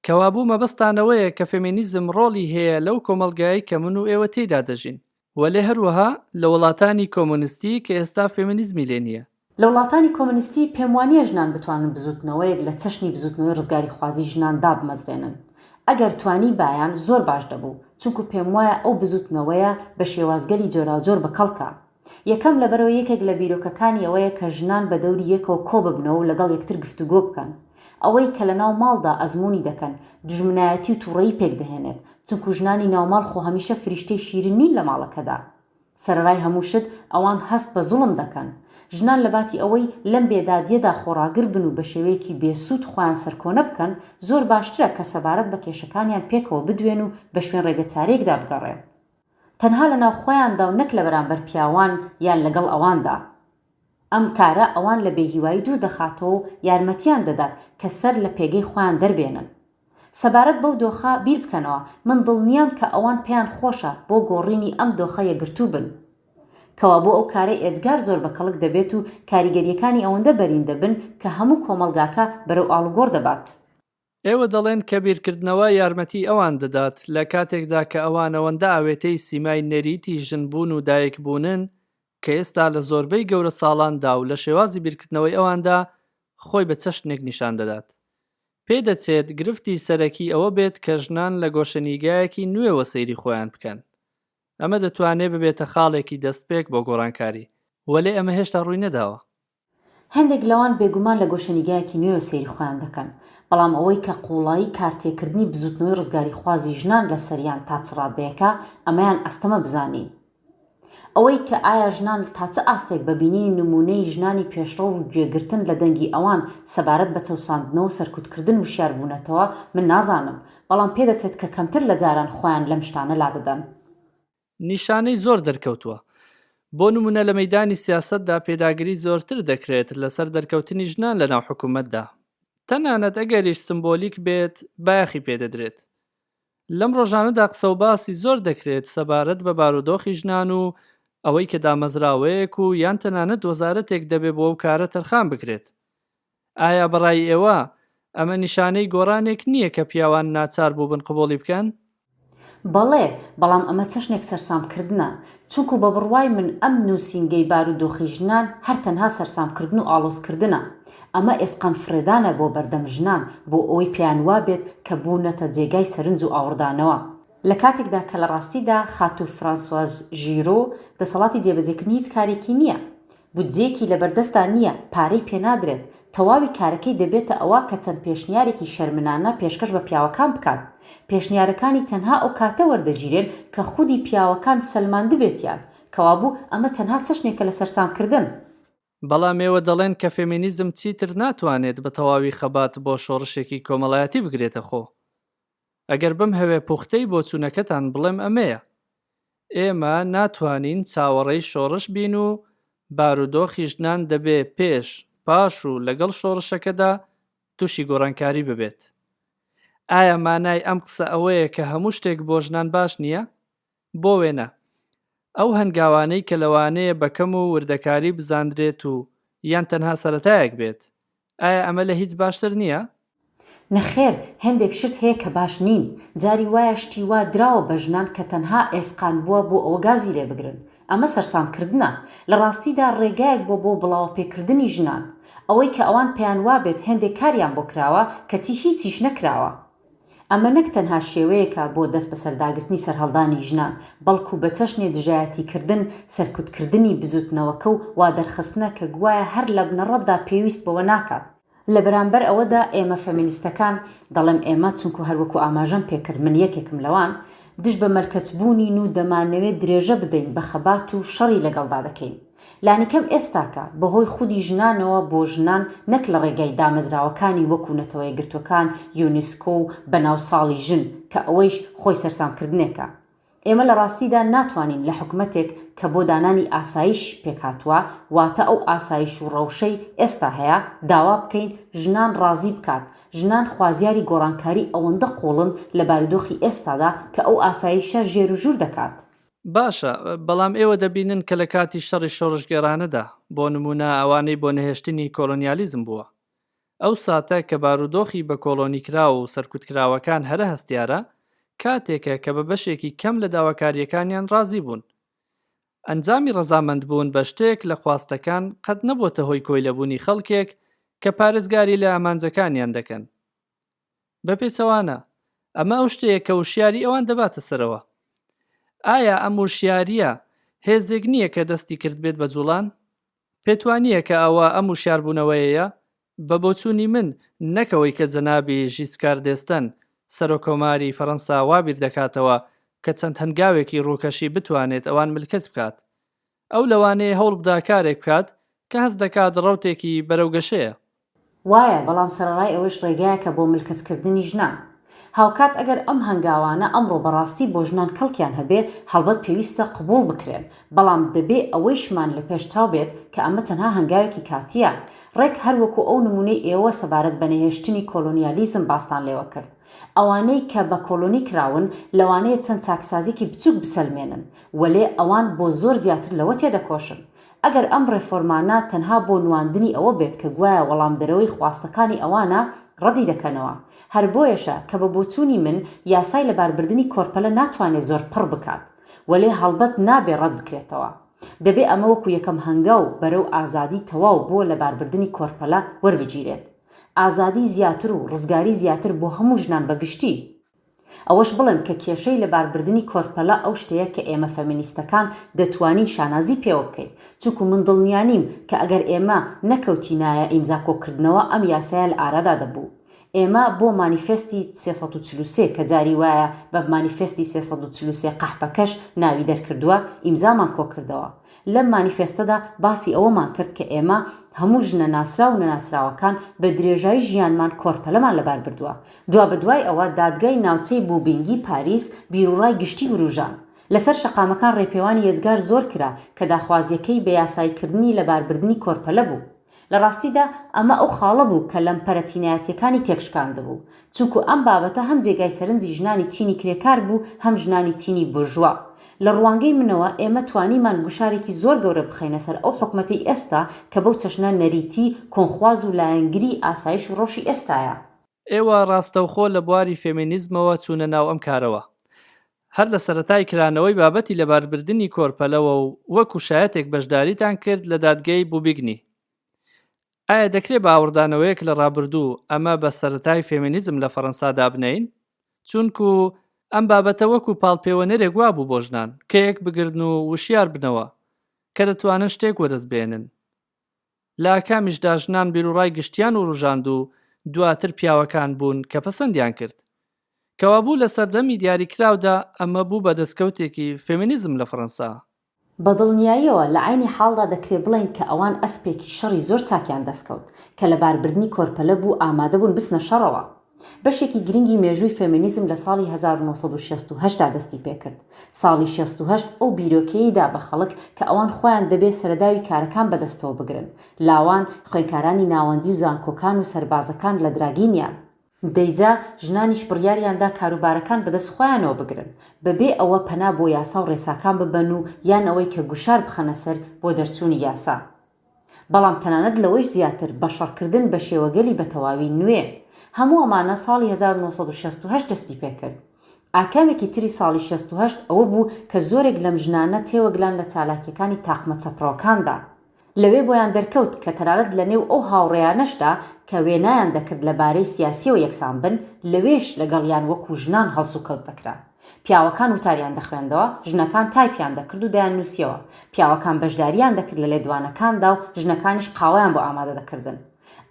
کەوابوو مەبەستان ئەوەیە کە فێمینیزم ڕۆڵی هەیە لەو کۆمەڵگایەی کە من و ئێوە تێیدا دەژین، وەلێ هەروەها لە وڵاتانی کۆمۆنیستی کە ئێستا فێمینیزمی لێ نییە. لە وڵاتانی کۆمۆنیستی پێم وانییە ژنان بتوانن بزووتنەوەیەک لە چەشنی بزووتنەوەی ڕزگاریخوازی ژنان دابمەزرێنن. ئەگەر توانیبایان زۆر باش دەبوو، چونکو پێم وایە ئەو بزووتنەوەیە بە شێوازگەلی جۆراوجۆر بە کەڵکە. یەکەم لەبەرئەوەی یەکێک لە بیرۆکەکانی ئەوەیە کە ژنان بە دەوری یەکەوە کۆ ببنەوە و لەگەڵ یەکتر گفتوگۆ بکەن. ئەوەی کە لەناو ماڵدا ئەزموونی دەکەن، دوژمنایەتی و تووڕەیی پێک دەهێنێت، چونکو ژنانی ناوماڵ خۆ هەمیشە فریشتەی شیرین نین لە ماڵەکەدا. سەرەڕای هەموو شت، ئەوان هەست بە زوڵم دەکەن. ژنان لەباتی ئەوەی لەم بێدادییەدا خۆڕاگر بن و بە شێوەیەکی بێسوود خۆیان سەرکۆنە بکەن، زۆر باشترە کە سەبارەت بە کێشەکانیان پێکەوە بدوێن و بە شوێن ڕێگەچارەیەکدا بگەڕێن. تەنها لەناو خۆیاندا و نەک لە بەرامبەر پیاوان یان لەگەڵ ئەواندا. ئەم کارە ئەوان لە بێهیوایی دوور دەخاتەوە و یارمەتیان دەدات کە سەر لە پێگەی خۆیان دەربێنن. سەبارەت بەو دۆخە بیر بکەنەوە، من دڵنیام کە ئەوان پێیان خۆشە بۆ گۆڕینی ئەم دۆخە یەکگرتوو بن. کەوابوو ئەو کارەی ئێجگار زۆر بە کەڵک دەبێت و کاریگەرییەکانی ئەوەندە بەرین دەبن کە هەموو کۆمەڵگاکە بەرەو ئاڵوگۆڕ دەبات. ئێوە دەڵێن کە بیرکردنەوە یارمەتی ئەوان دەدات لە کاتێکدا کە ئەوان ئەوەندە ئاوێتەی سیمای نەریتی ژنبوون و دایکبوونن کە ئێستا لە زۆربەی گەورەساڵاندا و لە شێوازی بیرکردنەوەی ئەواندا خۆی بە چەشنێک نیشان دەدات. پێدەچێت گرفتی سەرەکی ئەوە بێت کە ژنان لە گۆشەنیگایەکی نوێوە سەیری خۆیان بکەن. ئەمە دەتوانێ ببێتە خاڵێکی دەستپێک بۆ گۆڕانکاری، وەلێ ئەمە هێشتا ڕووی نەداوە. هەندێک لەوان بێگومان لە گۆشەنیگایەکی نوێوە سەیری خۆیان دەکەن، بەڵام ئەوەی کە قووڵایی کارتێکردنی بزووتنەوەی ڕزگاریخوازی ژنان لەسەریان تا چ ڕادەیەکە، ئەمەیان ئەستەمە بزانین. ئەوەی کە ئایا ژنان تا چ ئاستێک بە بینینی نموونەی ژنانی پێشڕەو و گوێگرتن لە دەنگی ئەوان سەبارەت بە چەوساندنەوە و سەرکوتکردن وشیار بوونەتەوە، من نازانم، بەڵام پێدەچێت کە کەمتر لە جاران خۆیان لەم شتانە لادەدەن. نیشانەی زۆر دەرکەوتووە. بۆ نموونە لە مەیدانی سیاسەتدا پێداگری زۆرتر دەکرێت لەسەر دەرکەوتنی ژنان لەناو حکوومەتدا. تەنانەت ئەگەریش سمبۆلیک بێت بایەخی پێ دەدرێت. لەم ڕۆژانەدا قسە و باسی زۆر دەکرێت سەبارەت بە بارودۆخی ژنان و ئەوەی کە دامەزراوەیەک و یان تەنانەت وەزارەتێک دەبێ بۆ ئەو کارە تەرخان بکرێت. ئایا بە ڕای ئێوە ئەمە نیشانەی گۆڕانێک نییە کە پیاوان ناچار بووبن قبوڵی بکەن؟ بەڵێ، بەڵام ئەمە چەشنێک سەرسامکردنە، چونکو بە بڕوای من ئەم نووسینگەی بارودۆخی ژنان هەر تەنها سەرسامکردن و ئاڵۆزکردنە. ئەمە ئێسقان فڕێدانە بۆ بەردەم ژنان بۆ ئەوەی پێیان وابێت کە بوونەتە جێگای سەرنج و ئاوڕدانەوە. لە کاتێکدا کە لە ڕاستیدا خاتوو فرانسواز ژیرۆ دەسەڵاتی جێبەجێکردنی هیچ کارێکی نییە. بودجەیەکی لەبەردەستدا نییە، پارەی پێنادرێت، تەواوی کارەکەی دەبێتە ئەوە کە چەند پێشنیارێکی شەرمنانە پێشکەش بە پیاوەکان بکات. پێشنیارەکانی تەنها ئەو کاتە وەردەگیرێن کە خودی پیاوەکان سەلماندبێتیان. کەوابوو ئەمە تەنها چەشنێکە لە سەرسامکردن. بەڵام ئێوە دەڵێن کە فێمینیزم چیتر ناتوانێت بە تەواوی خەبات بۆ شۆڕشێکی کۆمەڵایەتی بگرێتە خۆ. ئەگەر بمهەوێ پوختەی بۆچوونەکەتان بڵێم ئەمەیە، ئێمە ناتوانین چاوەڕێی شۆڕش بین و بارودۆخی ژنان دەبێ پێش، پاش و لەگەڵ شۆڕشەکەدا تووشی گۆڕانکاری ببێت. ئایا مانای ئەم قسە ئەوەیە کە هەموو شتێک بۆ ژنان باش نییە؟ بۆ وێنە، ئەو هەنگاوانەی کە لەوانەیە بە کەم و وردەکاری بزاندرێت و یان تەنها سەرەتایەک بێت، ئایا ئەمە لە هیچ باشتر نییە؟ نەخێر، هێندێک شت هەیە کە باش نین. جاری وایە شتی وا دراوە بە ژنان کە تەنها ئێسقان بووە بۆ ئەوە گازی لێ بگرن. ئەمە سەرسامکردنە. لە ڕاستیدا ڕێگایەک بووە بۆ بڵاوەپێکردنی ژنان. ئەوەی کە ئەوان پێیان وابێت هێندێک کاریان بۆ کراوە، کەچی هیچیش نەکراوە. ئەمە نەک تەنها شێوەیەکە بۆ دەست بەسەرداگرتنی سەرهەڵدانی ژنان، بەڵکو بە چەشنێ دژایەتیکردن، سەرکوتکردنی بزوتنەوەکە و وادەرخستنە کە گوایە هەر لە بنەڕەتدا پێویست بەوە ناکات. لە بەرامبەر ئەوەدا ئێمە فەمینیستەکان، دەڵێم ئێمە چونکو هەر وەکو ئاماژەم پێکرد من یەکێکم لەوان، دژ بە ملکەچبوونین و دەمانەوێت درێژە بدەین بە خەبات و شەڕی لەگەڵدا دەکەین. لانیکەم ئێستاکە، بەهۆی خودی ژنانەوە بۆ ژنان نەک لە ڕێگای دامەزراوەکانی وەکو نەتەوەیەکگرتوەکان، یونسکۆ و بەناو ساڵی ژن، کە ئەوەیش خۆی سەرسامکردنێکە. ئێمە لە ڕاستیدا ناتوانین لە حکومەتێک کە بۆ دانانی ئاسایش پێکهاتوە، واتە ئەو ئاسایش و ڕەوشەی ئێستا هەیە، داوا بکەین ژنان ڕازی بکات، ژنان خوازیاری گۆڕانکاری ئەوەندە قوڵن لە بارودۆخی ئێستادا کە ئەو ئاسایشە ژێروژوور دەکات. باشە، بەڵام ئێوە دەبینن کە لە کاتی شەڕی شۆڕشگێڕانەدا، بۆ نموونە ئەوانەی بۆ نەهێشتنی کۆڵۆنیالیزم بووە، ئەو ساتە کە بارودۆخی بە کۆڵۆنیکراو و سەرکوتکراوەکان هەرە هەستیارە، کاتێکە کە بە بەشێکی کەم لە داواکارییەکانیان ڕازی بوون. ئەنجامی ڕەزامەندبوون بە شتێک لە خواستەکان قەت نەبۆتە هۆی کۆیلەبوونی خەڵکێک کە پارێزگاری لە ئامانجەکانیان دەکەن. بە پێچەوانە، ئەمە ئەو شتەیە کە وشیاری ئەوان دەباتە سەرەوە. ئایا ئەم وشیارییە هێزێک نییە کە دەستی کردبێت بە جوڵان؟ پێت وا نییە کە ئەوە ئەم وشیاربوونەوەیەیە؟ بە بۆچوونی من، نەک ئەوەی کە جەنابی ژیسکار دێستەن، سەرۆککۆماری فەرەنسا وا بیر دەکاتەوە کە چەند هەنگاوێکی ڕووکەشی بتوانێت ئەوان ملکەچ بکات. ئەو لەوانەیە هەوڵ بدا کارێک بکات کە هەست دەکات ڕەوتێکی بەرەو گەشەیە. وایە، بەڵام سەرەڕای ئەوەیش ڕێگایەکە بۆ ملکەچکردنی ژنان. هاوکات ئەگەر ئەم هەنگاوانە ئەمڕۆ بەڕاستی بۆ ژنان کەڵکیان هەبێ، هەڵبەت پێویستە قبووڵ بکرێن، بەڵام دەبێ ئەوەیشمان لە پێش چاو بێت کە ئەمە تەنها هەنگاوێکی کاتییە. ڕێک هەر وەکوو ئەو نموونەی ئێوە سەبارەت بە نەهێشتنی کۆلۆنیالیزم باستان لێوە کرد. ئەوانەی کە بە کۆلۆنی کراون لەوانەیە چەند چاکسازیکی بچووک بسەلمێنن، وەلێ ئەوان بۆ زۆر زیاتر لەوە تێدەکۆشن. ئەگەر ئەم ڕێفۆرمانە تەنها بۆ نواندنی ئەوە بێت کە گوایە وەڵامدەرەوەی خواستەکانی ئەوانە، ڕەدی دەکەنەوە. هەر بۆیەشە کە بە بۆچوونی من یاسای لەباربردنی کۆرپەلە ناتوانێ زۆر پڕ بکات. وەلێ هەڵبەت نابێ ڕەت بکرێتەوە. دەبێ ئەمە وەکو یەکەم هەنگاو بەرەو ئازادی تەواو بۆ لەباربردنی کۆرپەلە وەربگیرێت. ئازادی زیاتر و ڕزگاری زیاتر بۆ هەموو ژنان بە گشتی. ئەوەش بڵێم کە کێشەی لەباربردنی کۆرپەلە ئەو شتەیە کە ئێمە فەمینیستەکان دەتوانین شانازی پێوە بکەین، چونکو من دڵنیا نیم کە ئەگەر ئێمە نەکەوتینایە ئیمزا کۆکردنەوە ئەم یاسایە لە ئارادا دەبوو. ئێمە بۆ مانیفێستی 343 کە جاری وایە بە مانیفێستی 343 قەحپەکەش ناوی دەرکردووە ئیمزامان کۆکردەوە. لەم مانیفێستەدا باسی ئەوەمان کرد کە ئێمە هەموو ژنە ناسراو و نەناسراوەکان بە درێژایی ژیانمان کۆرپەلەمان لەبار بردووە. دوابەدوای ئەوە دادگای ناوچەی بوبینگی پاریس بیروڕای گشتی وروژاند. لەسەر شەقامەکان ڕێپێوانی یەجگار زۆر کرا کە داخوازییەکەی بە یاساییکردنی لەباربردنی کۆرپەلە بوو. لە ڕاستیدا ئەمە ئەو خاڵە بوو کە لەمپەرە چینایەتییەکانی تێکشکاندبوو. چونکو ئەم بابەتە هەم جێگای سەرنجی ژنانی چینی کرێکار بوو هەم ژنانی چینی بورژوا. لە ڕوانگەی منەوە ئێمە توانیمان گوشارێکی زۆر گەورە بخەینە سەر ئەو حکومەتەی ئێستا کە بەو چەشنە نەریتی، کۆنخواز و لایەنگری ئاسایش و ڕەوشی ئێستایە. ئێوە ڕاستەوخۆ لە بواری فێمینیزمەوە چوونە ناو ئەم کارەوە. هەر لە سەرەتای کرانەوەی بابەتی لەباربردنی کۆرپەلەوە و وەکو شایەتێک بەشداریتان کرد لە دادگەی بوبیگنی. ئایا دەکرێ بە ئاوڕدانەوەیەک لە ڕابردوو ئەمە بە سەرەتای فێمینیزم لە فەڕەنسا دابنێین؟ چونکو ئەم بابەتە وەکو پاڵپێوەنەرێک وابوو بۆ ژنان کە یەکبگرن و وشیار بنەوە کە دەتوانن شتێک وەدەست بێنن. لە ئاکامیشدا ژنان بیروڕای گشتیان وروژاند و دواتر پیاوەکان بوون کە پەسەندیان کرد. کەوابوو لە سەردەمی دیاریکراودا ئەمە بوو بە دەستکەوتێکی فێمینیزم لە فەرەنسا. بە دڵنیاییەوە لە عەینی حاڵدا دەکرێ بڵێین کە ئەوان ئەسپێکی شەڕی زۆر چاکیان دەستکەوت، کە لە باربردنی کۆرپەلە بوو ئامادەبوون بچنە شەڕەوە. بەشێکی گرنگی مێژووی فێمینیزم لە ساڵی 1968 دا دەستی پێکرد. ساڵی 68 ئەو بیرۆکەیەی دا بە خەڵک کە ئەوان خۆیان دەبێ سەرەداوی کارەکان بەدەستەوە بگرن. لاوان، خوێنکارانی ناوەندی و زانکۆکان و سەربازەکان لە دراگینیان. دەیجا ژنانیش بڕیاریان دا کاروبارەکان بەدەست خۆیانەوە بگرن، بەبێ ئەوە پەنا بۆ یاسا و ڕێساکان ببەن و یان ئەوەی کە گوشار بخەنە سەر بۆ دەرچوونی یاسا. بەڵام تەنانەت لەوەیش زیاتر بە شەڕکردن بە شێوەگەلی بەتەواوی نوێ. هەموو ئەمانە ساڵی 1968 دەستی پێکرد. ئاکامێکی تری ساڵی 68 ئەوە بوو کە زۆرێک لەم ژنانە تێوەگلان لە چالاکییەکانی تاقمە چەپڕەوەکاندا. لەوێ بۆیان دەرکەوت کە تەنانەت لە نێو ئەو هاوڕێیانەشدا کە وێنایان دەکرد لە بارەی سیاسییەوە یەکسان بن، لەوێش لەگەڵیان وەکوو ژنان هەڵسوکەوت دەکرا. پیاوەکان وتاریان دەخوێندەوە، ژنەکان تایپیان دەکرد و دەیاننووسییەوە. پیاوەکان بەشدارییان دەکرد لە لێدوانەکاندا و ژنەکانیش قاوەیان بۆ ئامادە دەکردن.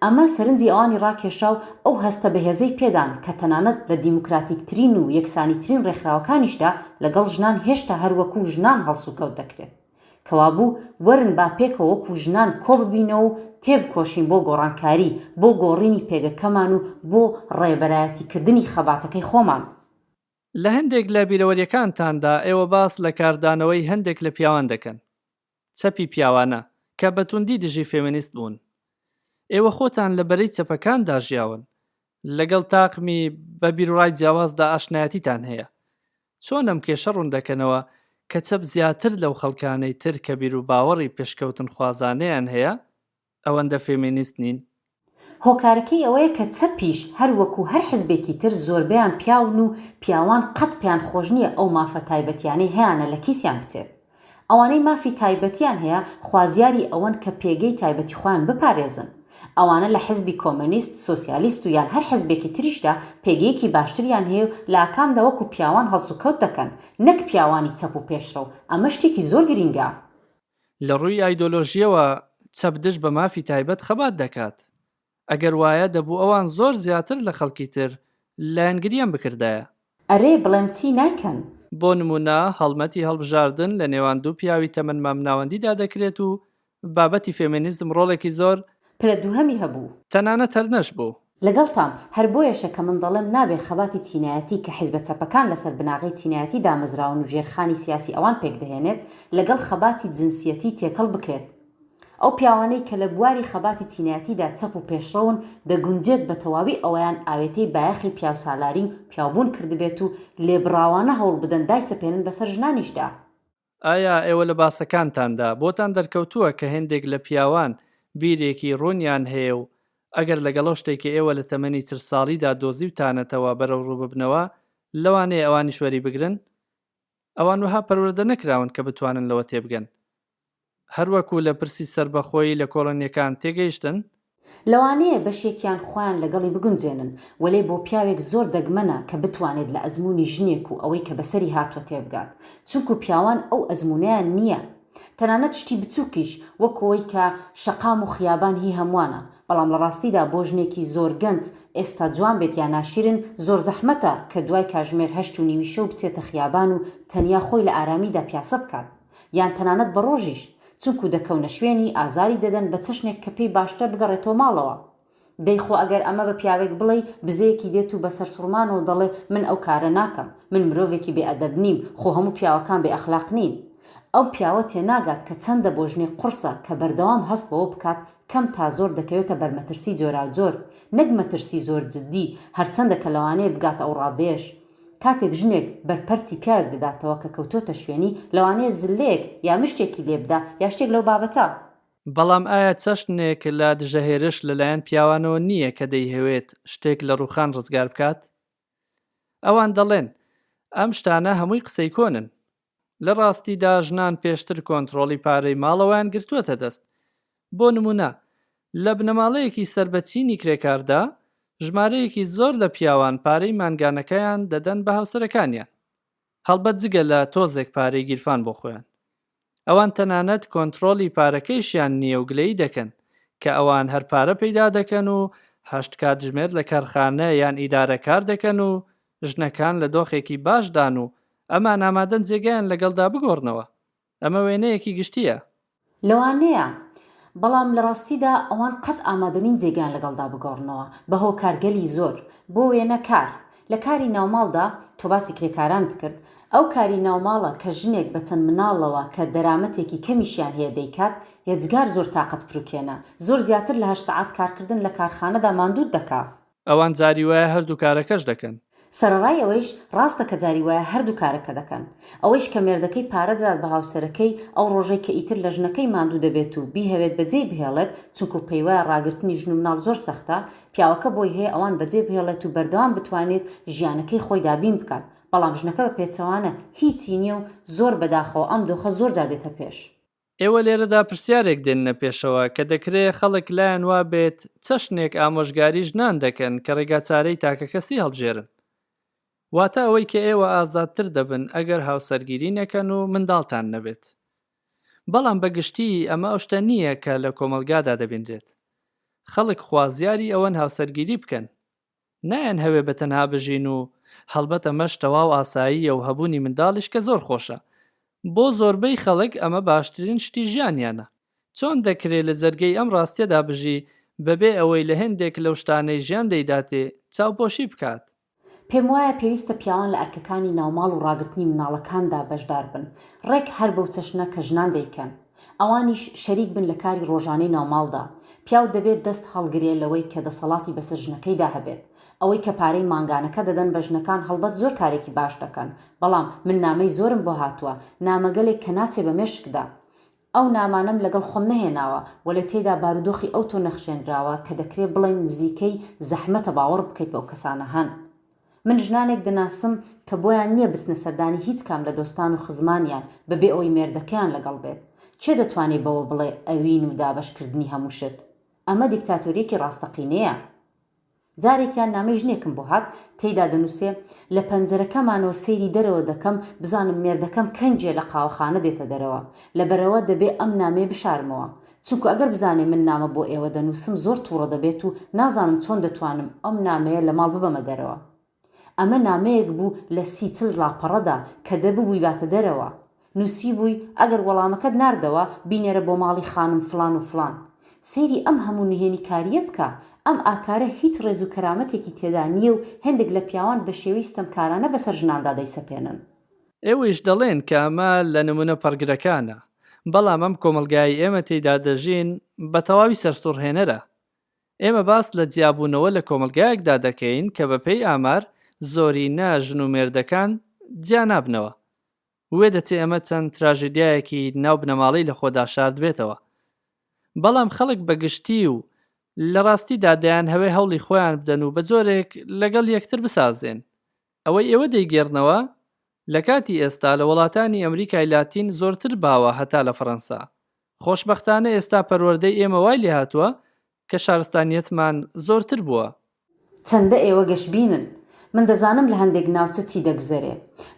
ئەمە سەرنجی ئەوانی ڕاکێشا و ئەو هەستە بەهێزەی پێدان کە تەنانەت لە دیموکراتیکترین و یەکسانیترین ڕێکخراوەکانیشدا لەگەڵ ژنان هێشتا هەر وەکوو ژنان هەڵسوکەوت دەکرێت. کەوابوو وەرن با پێکەوە وەکو ژنان کۆببینەوە و تێبکۆشین بۆ گۆڕانکاری، بۆ گۆڕینی پێگەکەمان و بۆ ڕێبەرایەتیکردنی خەباتەکەی خۆمان. لە هەندێک لە بیرەوەریەکانتاندا ئێوە باس لە کاردانەوەی هەندێک لە پیاوان دەکەن، چەپی پیاوانە، کە بە توندی دژی فێمێنیست بوون. ئێوە خۆتان لە بەرەی چەپەکاندا ژیاون، لەگەڵ تاقمی بە بیروڕای جیاوازدا ئاشنایەتیتان هەیە. چۆن ئەم کێشە ڕوون دەکەنەوە کە چەپ زیاتر لەو خەڵکانەی تر کە بیروباوەڕی پێشکەوتنخوازانەیان هەیە ئەوەندە فێمینیست نین؟ هۆکارەکەی ئەوەیە کە چەپیش هەر وەکو هەر حزبێکی تر زۆربەیان پیاون و پیاوان قەت پێیان خۆش نییە ئەو مافە تایبەتیانەی هەیانە لە کیسیان بچێت. ئەوانەی مافی تایبەتیان هەیە خوازیاری ئەوەن کە پێگەی تایبەتی خۆیان بپارێزن. ئەوانە لە حزبی کۆمەنیست، سۆسیالیست و یان هەر حزبێکی تریشدا پێگەیەکی باشتریان هەیە و لە ئاکامدا وەکو پیاوان هەڵسوکەوت دەکەن، نەک پیاوانی چەپ و پێشڕەو، ئەمە شتێکی زۆر گرینگە. لە ڕووی ئایدۆلۆژییەوە چەپ دژ بە مافی تایبەت خەبات دەکات. ئەگەر وایە دەبوو ئەوان زۆر زیاتر لە خەڵکی تر لایەنگریان بکردایە. ئەرێ بڵێم چی نایکەن؟ بۆ نموونە هەڵمەتی هەڵبژاردن لە نێوان دوو پیاوی تەمەن مامناوەندیدا دەکرێت و بابەتی فێمێنیزم ڕۆڵێکی زۆر. پلە دووهەمی هەبوو. تەنانەت هەر نەشبوو. لەگەڵتام، هەر بۆیەشە کە من دەڵێم نابێ خەباتی چینایەتی کە حیزبە چەپەکان لەسەر بناغەی چینایەتی دامەزراون و ژێرخانی سیاسی ئەوان پێکدەهێنێت، لەگەڵ خەباتی جنسیەتی تێکەڵ بکرێت. ئەو پیاوانەی کە لە بواری خەباتی چینایەتیدا چەپ و پێشڕەون، دەگونجێت بە تەواوی ئەوەیان ئاوێتەی بایەخی پیاوسالاری و پیاوبوون کردبێت و لێبڕاوانە هەوڵبدەن دایسەپێنن بەسەر ژنانیشدا. ئایا ئێوە لە باسەکانتاندا بۆتان دەرکەوتووە کە هێندێک لە پیاوان بیرێکی ڕوونیان هەیە و ئەگەر لەگەڵ ئەو شتەی کە ئێوە لە تەمەنی چل ساڵیدا دۆزیوتانەتەوە بەرەوڕوو ببنەوە، لەوانەیە ئەوانیش وەریبگرن؟ ئەوان وەها پەروەردە نەکراون کە بتوانن لەوە تێبگەن. هەروەکو لە پرسی سەربەخۆیی لە کۆڵۆنییەکان تێگەیشتن؟ لەوانەیە بەشێکیان خۆیان لەگەڵی بگونجێنن، وەلێ بۆ پیاوێک زۆر دەگمەنە کە بتوانێت لە ئەزموونی ژنێک و ئەوەی کە بەسەری هاتووە تێبگات، چونکو پیاوان ئەو ئەزموونەیان نییە. تەنانەت شتی بچووکیش، وەک ئەوەی کە شەقام و خیابان هی هەمووانە، بەڵام لە ڕاستیدا بۆ ژنێکی زۆر گەنج، ئێستا جوان بێت یا ناشیرن، زۆر زەحمەتە کە دوای کاژمێر هەشت و نیوی شەو بچێتە خیابان و تەنیا خۆی لە ئارامیدا پیاسە بکات. یان تەنانەت بە ڕۆژیش، چونکو دەکەونە شوێنی، ئازاری دەدەن بە چەشنێک کە پێی باشترە بگەڕێتەوە ماڵەوە. دەی خۆ ئەگەر ئەمە بە پیاوێک بڵێی، بزەیەکی دێت و بە سەرسوڕمانەوە دەڵێ من ئەو کارە ناکەم، من مرۆڤێکی بێ ئەدەب نیم، خۆ هەموو پیاوەکان بێ ئەخلاق نین. ئەو پیاوە تێناگات کە چەندە بۆ ژنێک قوڕسە کە بەردەوام هەست بەوە بکات کەم تا زۆر دەکەوێتە بەر مەترسی جۆراوجۆر، نەک مەترسی زۆر جدی، هەرچەندە کە لەوانەیە بگاتە ئەو ڕادەیەش. کاتێک ژنێک بەرپەرچی پیاوێک دەداتەوە کە کەوتۆتە شوێنی، لەوانەیە زللەیەک یا مشتێکی لێ بدا یا شتێک لەو بابەتە. بەڵام ئایا چەشنێک لە دژەهێرش لەلایەن پیاوانەوە نییە کە دەیهەوێت شتێک لە ڕووخان ڕزگار بکات؟ ئەوان دەڵێن، ئەم شتانە هەمووی قسەی کۆنن. لە ڕاستیدا ژنان پێشتر کۆنترۆڵی پارەی ماڵەوەیان گرتووەتە دەست. بۆ نموونە، لە بنەماڵەیەکی سەر بە چینی کرێکاردا، ژمارەیەکی زۆر لە پیاوان پارەی مانگانەکەیان دەدەن بە هاوسەرەکانیان. هەڵبەت جگە لە تۆزێک پارەی گیرفان بۆ خۆیان. ئەوان تەنانەت کۆنترۆڵی پارەکەیشیان نییە و گلەیی دەکەن. کە ئەوان هەر پارە پەیدا دەکەن و هەشت کاتژمێر لە کارخانە یان ئیدارە کار دەکەن و ژنەکان لە دۆخێکی باشدان و ئەمان ئامادەن جێگەیان لەگەڵدا بگۆڕنەوە. ئەمە وێنەیەکی گشتییە. لەوانەیە، بەڵام لە ڕاستیدا ئەوان قەت ئامادە نین جێگەیان لەگەڵدا بگۆڕنەوە، بە هۆکارگەلی زۆر. بۆ وێنە کار. لە کاری ناوماڵدا، تۆ باسی کرێکارانت کرد، ئەو کاری ناوماڵە کە ژنێک بە چەند مناڵەوە کە دەرامەتێکی کەمیشیان هەیە دەیکات، یەجگار زۆر تاقەت پروکێنە. زۆر زیاتر لە هەشت سەعات کارکردن لە کارخانەدا ماندووت دەکا. ئەوان جاری وایە هەردوو کارەکەش دەکەن. سەرەڕای ئەوەیش، ڕاستە کە جاری وایە هەردوو کارەکە دەکەن. ئەوەیش کە مێردەکەی پارە دەدات بە هاوسەرەکەی، ئەو ڕۆژەی کە ئیتر لە ژنەکەی ماندوو دەبێت و بیهەوێت بەجێی بهێڵێت، چونکو پێیوایە ڕاگرتنی ژن و مناڵ زۆر سەختە، پیاوەکە بۆی هەیە ئەوان بەجێ بهێڵێت و بەردەوام بتوانێت ژیانەکەی خۆی دابین بکات، بەڵام ژنەکە بە پێچەوانە هیچی نییە و زۆر بەداخەوە ئەم دۆخە زۆر جار دێتە پێش. ئێوە لێرەدا پرسیارێک دێننە پێشەوە کە دەکرێ خەڵک لایان وا بێت چەشنێک ئامۆژگاری ژنان دەکەن کە ڕێگاچارەی تاکەکەسی هەڵبژێرن. واتە ئەوەی کە ئێوە ئازادتر دەبن ئەگەر هاوسەرگیری نەکەن و منداڵتان نەبێت. بەڵام بە گشتی ئەمە ئەو شتە نییە کە لە کۆمەڵگادا دەبینرێت. خەڵک خوازیاری ئەوەن هاوسەرگیری بکەن. نایانهەوێ بە تەنها بژین و هەڵبەت ئەمەش تەواو ئاساییە و هەبوونی منداڵیش کە زۆر خۆشە. بۆ زۆربەی خەڵک ئەمە باشترین شتی ژیانیانە. چۆن دەکرێ لە جەرگەی ئەم ڕاستیەدا بژی بەبێ ئەوەی لە هێندێک لەو شتانەی ژیان دەیداتێ چاوپۆشی بکات؟ پێموایە پێویستە پیاوان لە ئەرکەکانی ناوماڵ و ڕاگرتنی منداڵەکاندا بەشدار بن، ڕێک هەر بەو چەشنە کە ژنان دەیکەن. ئەوانیش شەریک بن لە کاری ڕۆژانەی ناوماڵدا. پیاو دەبێت دەست هەڵگرێ لەوەی کە دەسەڵاتی بەسەر ژنەکەیدا هەبێت. ئەوەی کە پارەی مانگانەکە دەدەن بە ژنەکان هەڵبەت زۆر کارێکی باش دەکەن، بەڵام من نامەی زۆرم بۆ هاتووە، نامەگەلێک کە ناچێ بە مێشکدا. ئەو نامانەم لەگەڵ خۆم نەهێناوە، وەلێ تێیدا بارودۆخی ئەوتۆ نەخشێنراوە کە دەکرێ بڵێین نزیکەی زەحمەتە باوەڕ بکەیت بەو کەسانە هەن. من ژنانێک دەناسم کە بۆیان نییە بچنە سەردانی هیچ کام لە دۆستان و خزمانیان بەبێ ئەوەی مێردەکەیان لەگەڵ بێت. کێ دەتوانێ بەوە بڵێ ئەوین و دابەشکردنی هەموو شت؟ ئەمە دیکتاتۆرییەکی ڕاستەقینەیە. جارێکیان نامەی ژنێکم بۆ هات، تێیدا دەنووسێ، لە پەنجەرەکەمانەوە سەیری دەرەوە دەکەم بزانم مێردەکەم کەنگێ لە قاوەخانە دێتە دەرەوە. لەبەرئەوە دەبێ ئەم نامەیە بشارمەوە. چونکو ئەگەر بزانێ من نامە بۆ ئێوە دەنووسم زۆر تووڕە دەبێت و نازانم چۆن دەتوانم ئەم نامەیە لە ماڵ ببەمە دەرەوە. ئەمە نامەیەک بوو لە سی چل ڵاپەڕەدا کە دەبوو بیباتە دەرەوە. نووسیبووی، ئەگەر وەڵامەکەت ناردەوە، بینێرە بۆ ماڵی خانم فڵان و فڵان. سەیری ئەم هەموو نهێنیکارییە بکە. ئەم ئاکارە هیچ ڕێز و کەرامەتێکی تێدا نییە و هێندێک لە پیاوان بە شێوەی ستەمکارانە بەسەر ژناندا دەیسەپێنن. ئێوەیش دەڵێن کە ئەمە لە نموونە پەڕگرەکانە، بەڵام ئەم کۆمەڵگایەی ئێمە تێیدا دەژین بە تەواوی سەرسوڕهێنەرە. ئێمە باس لە جیابوونەوە لە کۆمەڵگایەکدا دەکەین کە بەپێی ئامار زۆرینە ژن و مێردەکان جیا نابنەوە. وێدەچێ ئەمە چەند تراژیدیایەکی ناو بنەماڵەی لە خۆدا شاردبێتەوە. بەڵام خەڵک بە گشتی و لە ڕاستیدا دەیانهەوێ هەوڵی خۆیان بدەن و بە جۆرێک لەگەڵ یەکتر بسازێن. ئەوەی ئێوە دەیگێڕنەوە لە کاتی ئێستا لە وڵاتانی ئەمریکای لاتین زۆرتر باوە هەتا لە فەرەنسا. خۆشبەختانە ئێستا پەروەردەی ئێمە وای لێهاتووە کە شارستانیەتمان زۆرتر بووە. چەندە ئێوە گەشبینن. من دەزانم لە هەندێک ناوچە چی دەگوزەرێ.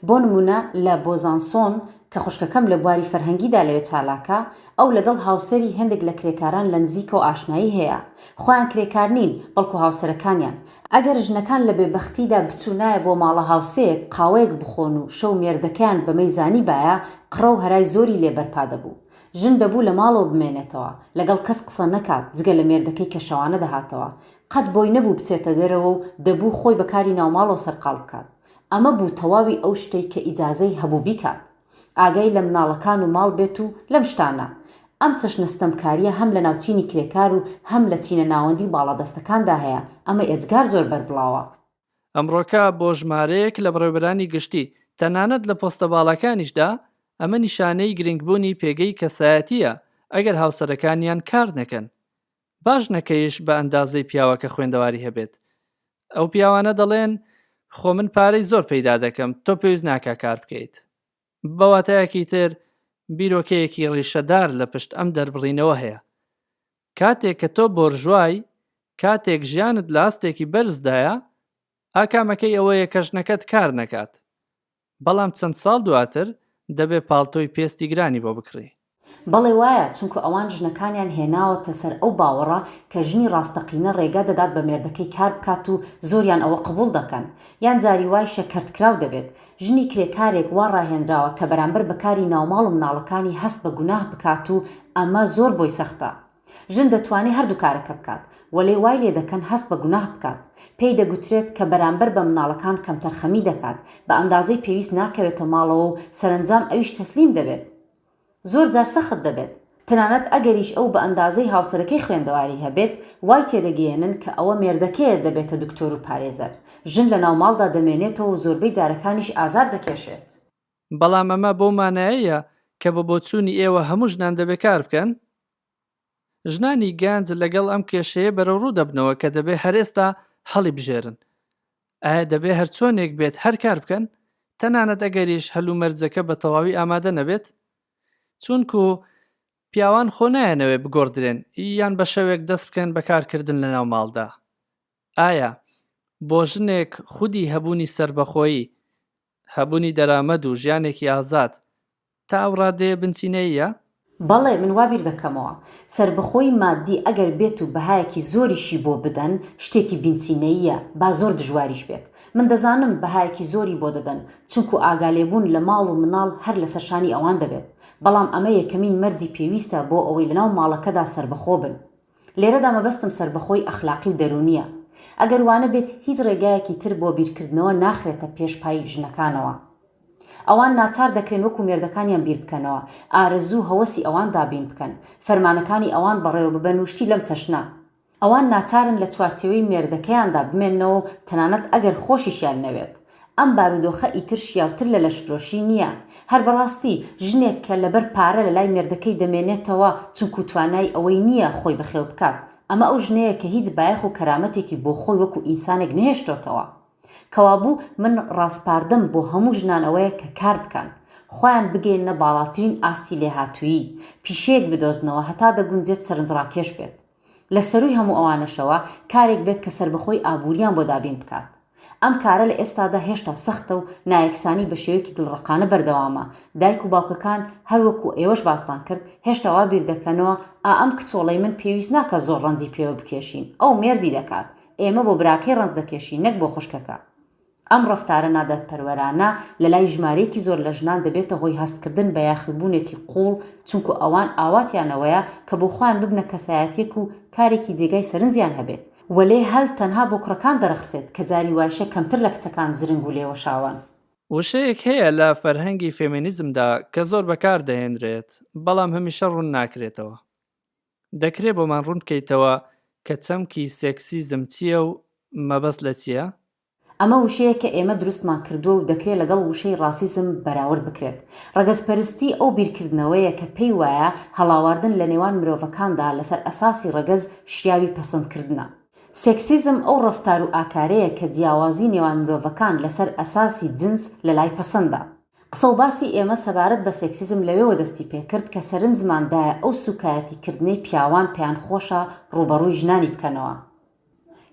بۆ نموونە لە بۆزانسۆن کە خوشکەکەم لە بواری فەرهەنگیدا لەوێ چالاکە، ئەو لەگەڵ هاوسەری هێندێک لە کرێکاران لە نزیکەوە ئاشنایی هەیە. خۆیان کرێکار نین، بەڵکو هاوسەرەکانیان. ئەگەر ژنەکان لە بێبەختیدا بچوونایە بۆ ماڵە هاوسێیەک قاوەیەک بخۆن و شەو مێردەکەیان بەمەی زانیبایە، قڕە و هەرای زۆری لێ بەرپا دەبوو. ژن دەبوو لە ماڵەوە بمێنێتەوە، لەگەڵ کەس قسە نەکات جگە لە مێردەکەی کە شەوانە دەهاتەوە. قەت بۆی نەبوو بچێتە دەرەوە و دەبوو خۆی بە کاری ناوماڵەوە سەرقاڵ بکات. ئەمە بوو تەواوی ئەو شتەی کە ئیجازەی هەبوو بیکات. ئاگای لە مناڵەکان و ماڵ بێت و لەم شتانە. ئەم چەشنە ستەمکارییە هەم لە ناو چینی کرێکار و هەم لە چینە ناوەندی و باڵادەستەکاندا هەیە، ئەمە ئێجگار زۆر بەربڵاوە. ئەمڕۆکە بۆ ژمارەیەک لە بەڕێوەبەرانی گشتی، تەنانەت لە پۆستە باڵاکانیشدا، ئەمە نیشانەی گرنگبوونی پێگەی کەسایەتییە ئەگەر هاوسەرەکانیان کار نەکەن. با ژنەکەیش بە ئەندازەی پیاوەکە خوێندەواری هەبێت. ئەو پیاوانە دەڵێن خۆ من پارەی زۆر پەیدا دەکەم تۆ پێویست ناکا کار بکەیت. بە واتایەکی تر بیرۆکەیەکی ڕیشەدار لە پشت ئەم دەربڕینەوە هەیە. کاتێک کە تۆ بۆرژوای، کاتێک ژیانت لە ئاستێکی بەرزدایە، ئاکامەکەی ئەوەیە کە ژنەکەت کار نەکات. بەڵام چەند ساڵ دواتر دەبێ پاڵتۆی پێستی گرانی بۆ بکڕی. بەڵێ وایە، چونکو ئەوان ژنەکانیان هێناوەتە سەر ئەو باوەڕە کە ژنی ڕاستەقینە ڕێگا دەدات بە مێردەکەی کار بکات و زۆریان ئەوە قبوڵ دەکەن. یان جاری وایشە کەرتکراو دەبێت. ژنی کرێکارێک وا ڕاهێنراوە کە بەرامبەر بە کاری ناوماڵ و مناڵەکانی هەست بە گوناه بکات و ئەمە زۆر بۆی سەختە. ژن دەتوانێ هەردوو کارەکە بکات، وەلێ وای لێ دەکەن هەست بە گوناه بکات. پێی دەگوترێت کە بەرامبەر بە مناڵەکان کەمتەرخەمی دەکات، بە ئەندازەی پێویست ناکەوێتە ماڵەوە و سەرەنجام ئەویش تەسلیم دەبێت. زۆر جار سەخت دەبێت. تەنانەت ئەگەریش ئەو بە ئەندازەی هاوسەرەکەی خوێندەواری هەبێت، وای تێدەگەیەنن کە ئەوە مێردەکەیە دەبێتە دکتۆر و پارێزەر. ژن لەناو ماڵدا دەمێنێتەوە و زۆربەی جارەکانیش ئازار دەکێشێت. بەڵام ئەمە بەو مانایەیە کە بە بۆچوونی ئێوە هەموو ژنان دەبێ کار بکەن؟ ژنانی گەنج لەگەڵ ئەم کێشەیە بەرەوڕوو دەبنەوە کە دەبێ هەر ئێستا هەڵیبژێرن. ئایا دەبێ هەرچۆنێک بێت هەر کار بکەن، تەنانەت ئەگەریش هەلومەرجەکە بە تەواوی ئامادە نەبێت؟ چونکو پیاوان خۆ نایانەوێ بگۆڕدرێن یان بە شەوێک دەست بکەن بە کارکردن لەناو ماڵدا. ئایا بۆ ژنێک خودی هەبوونی سەربەخۆیی، هەبوونی دەرامەد و ژیانێکی ئازاد تا ئەو ڕادەیە بنچینەییە؟ بەڵێ، من وا بیر دەکەمەوە. سەربەخۆیی ماددی ئەگەر بێت و بەهایەکی زۆریشی بۆ بدەن، شتێکی بنچینەییە، با زۆر دژواریش بێت. من دەزانم بەهایەکی زۆری بۆ دەدەن، چونکو ئاگالێبوون لە ماڵ و مناڵ هەر لەسەر شانی ئەوان دەبێت. بەڵام ئەمە یەکەمین مەرجی پێویستە بۆ ئەوەی لەناو ماڵەکەدا سەربەخۆ بن. لێرەدا مەبەستم سەربەخۆی ئەخلاقی و دەروونییە. ئەگەر وانەبێت هیچ ڕێگایەکی تر بۆ بیرکردنەوە ناخرێتە پێش پای ژنەکانەوە. ئەوان ناچار دەکرێن وەکو مێردەکانیان بیر بکەنەوە، ئارەزوو و هەوەسی ئەوان دابین بکەن، فەرمانەکانی ئەوان بەڕێوە ببەن و شتی لەم چەشنە. ئەوان ناچارن لە چوارچێوەی مێردەکەیاندا بمێننەوە و تەنانەت ئەگەر خۆشیشیان نەوێت. ئەم بارودۆخە ئیتر شیاوتر لە لەشفرۆشی نییە. هەر بەڕاستی، ژنێک کە لەبەر پارە لەلای مێردەکەی دەمێنێتەوە چونکو توانای ئەوەی نییە خۆی بەخێو بکات، ئەمە ئەو ژنەیە کە هیچ بایەخ و کەرامەتێکی بۆ خۆی وەکو ئینسانێک نەهێشتۆتەوە. کەوابوو من ڕاسپاردەم بۆ هەموو ژنان ئەوەیە کە کار بکەن، خۆیان بگەیەننە باڵاترین ئاستی لێهاتوویی، پیشەیەک بدۆزنەوە هەتا دەگونجێت سەرنجڕاکێش بێت. لە سەرووی هەموو ئەوانەشەوە کارێک بێت کە سەربەخۆی ئابووریان بۆ دابین بکات. ئەم کارە لە ئێستادا هێشتا سەختە و نایەکسانی بە شێوەیەکی دڵڕەقانە بەردەوامە، دایک و باوکەکان هەر وەکوو ئێوەش باستان کرد هێشتا وا بیر دەکەنەوە ئا ئەم کچۆڵەی من پێویست ناکا زۆر ڕەنجی پێوە بکێشین ئەو مێردی دەکات، ئێمە بۆ براکەی ڕەنج دەکێشین نەک بۆ خوشکەکە. ئەم ڕەفتارە نادادپەروەرانە لەلای ژمارەیەکی زۆر لە ژنان دەبێتە هۆی هەستکردن بە یاخیبوونێکی قووڵ، چونکو ئەوان ئاواتیان ئەوەیە کە بۆ خۆیان ببنە کەسایەتیەک و کارێکی جێگای سەرنجیان هەبێت. وەلێ هەل تەنها بۆ کوڕەکان دەڕەخسێت کە جاری وایشە کەمتر لە کچەکان زرنگ و لێوەشاوەن. وشەیەک هەیە لە فەرهەنگی فێمێنیزمدا کە زۆر بەکار دەهێنرێت، بەڵام هەمیشە ڕوون ناکرێتەوە. دەکرێ بۆمان ڕوون بکەیتەوە کە چەمکی سێکسیزم چییە و مەبەست لە چییە؟ ئەمە وشەیەکە ئێمە دروستمان کردووە و دەکرێ لەگەڵ وشەی ڕاسیزم بەراورد بکرێت. ڕەگەزپەرستی ئەو بیرکردنەوەیە کە پێی وایە هەڵاواردن لە نێوان مرۆڤەکاندا لەسەر ئەساسی ڕەگەز شیاوی پەسەندکردنە. سێکسیزم ئەو ڕەفتار و ئاکارەیە کە جیاوازی نێوان مرۆڤەکان لەسەر ئەساسی جنس لەلای پەسەندە. قسە و باسی ئێمە سەبارەت بە سێکسیزم لەوێوە دەستی پێکرد کە سەرنجمان دایە ئەو سووکایەتی کردنەی پیاوان پێیان خۆشە ڕووبەڕووی ژنانی بکەنەوە.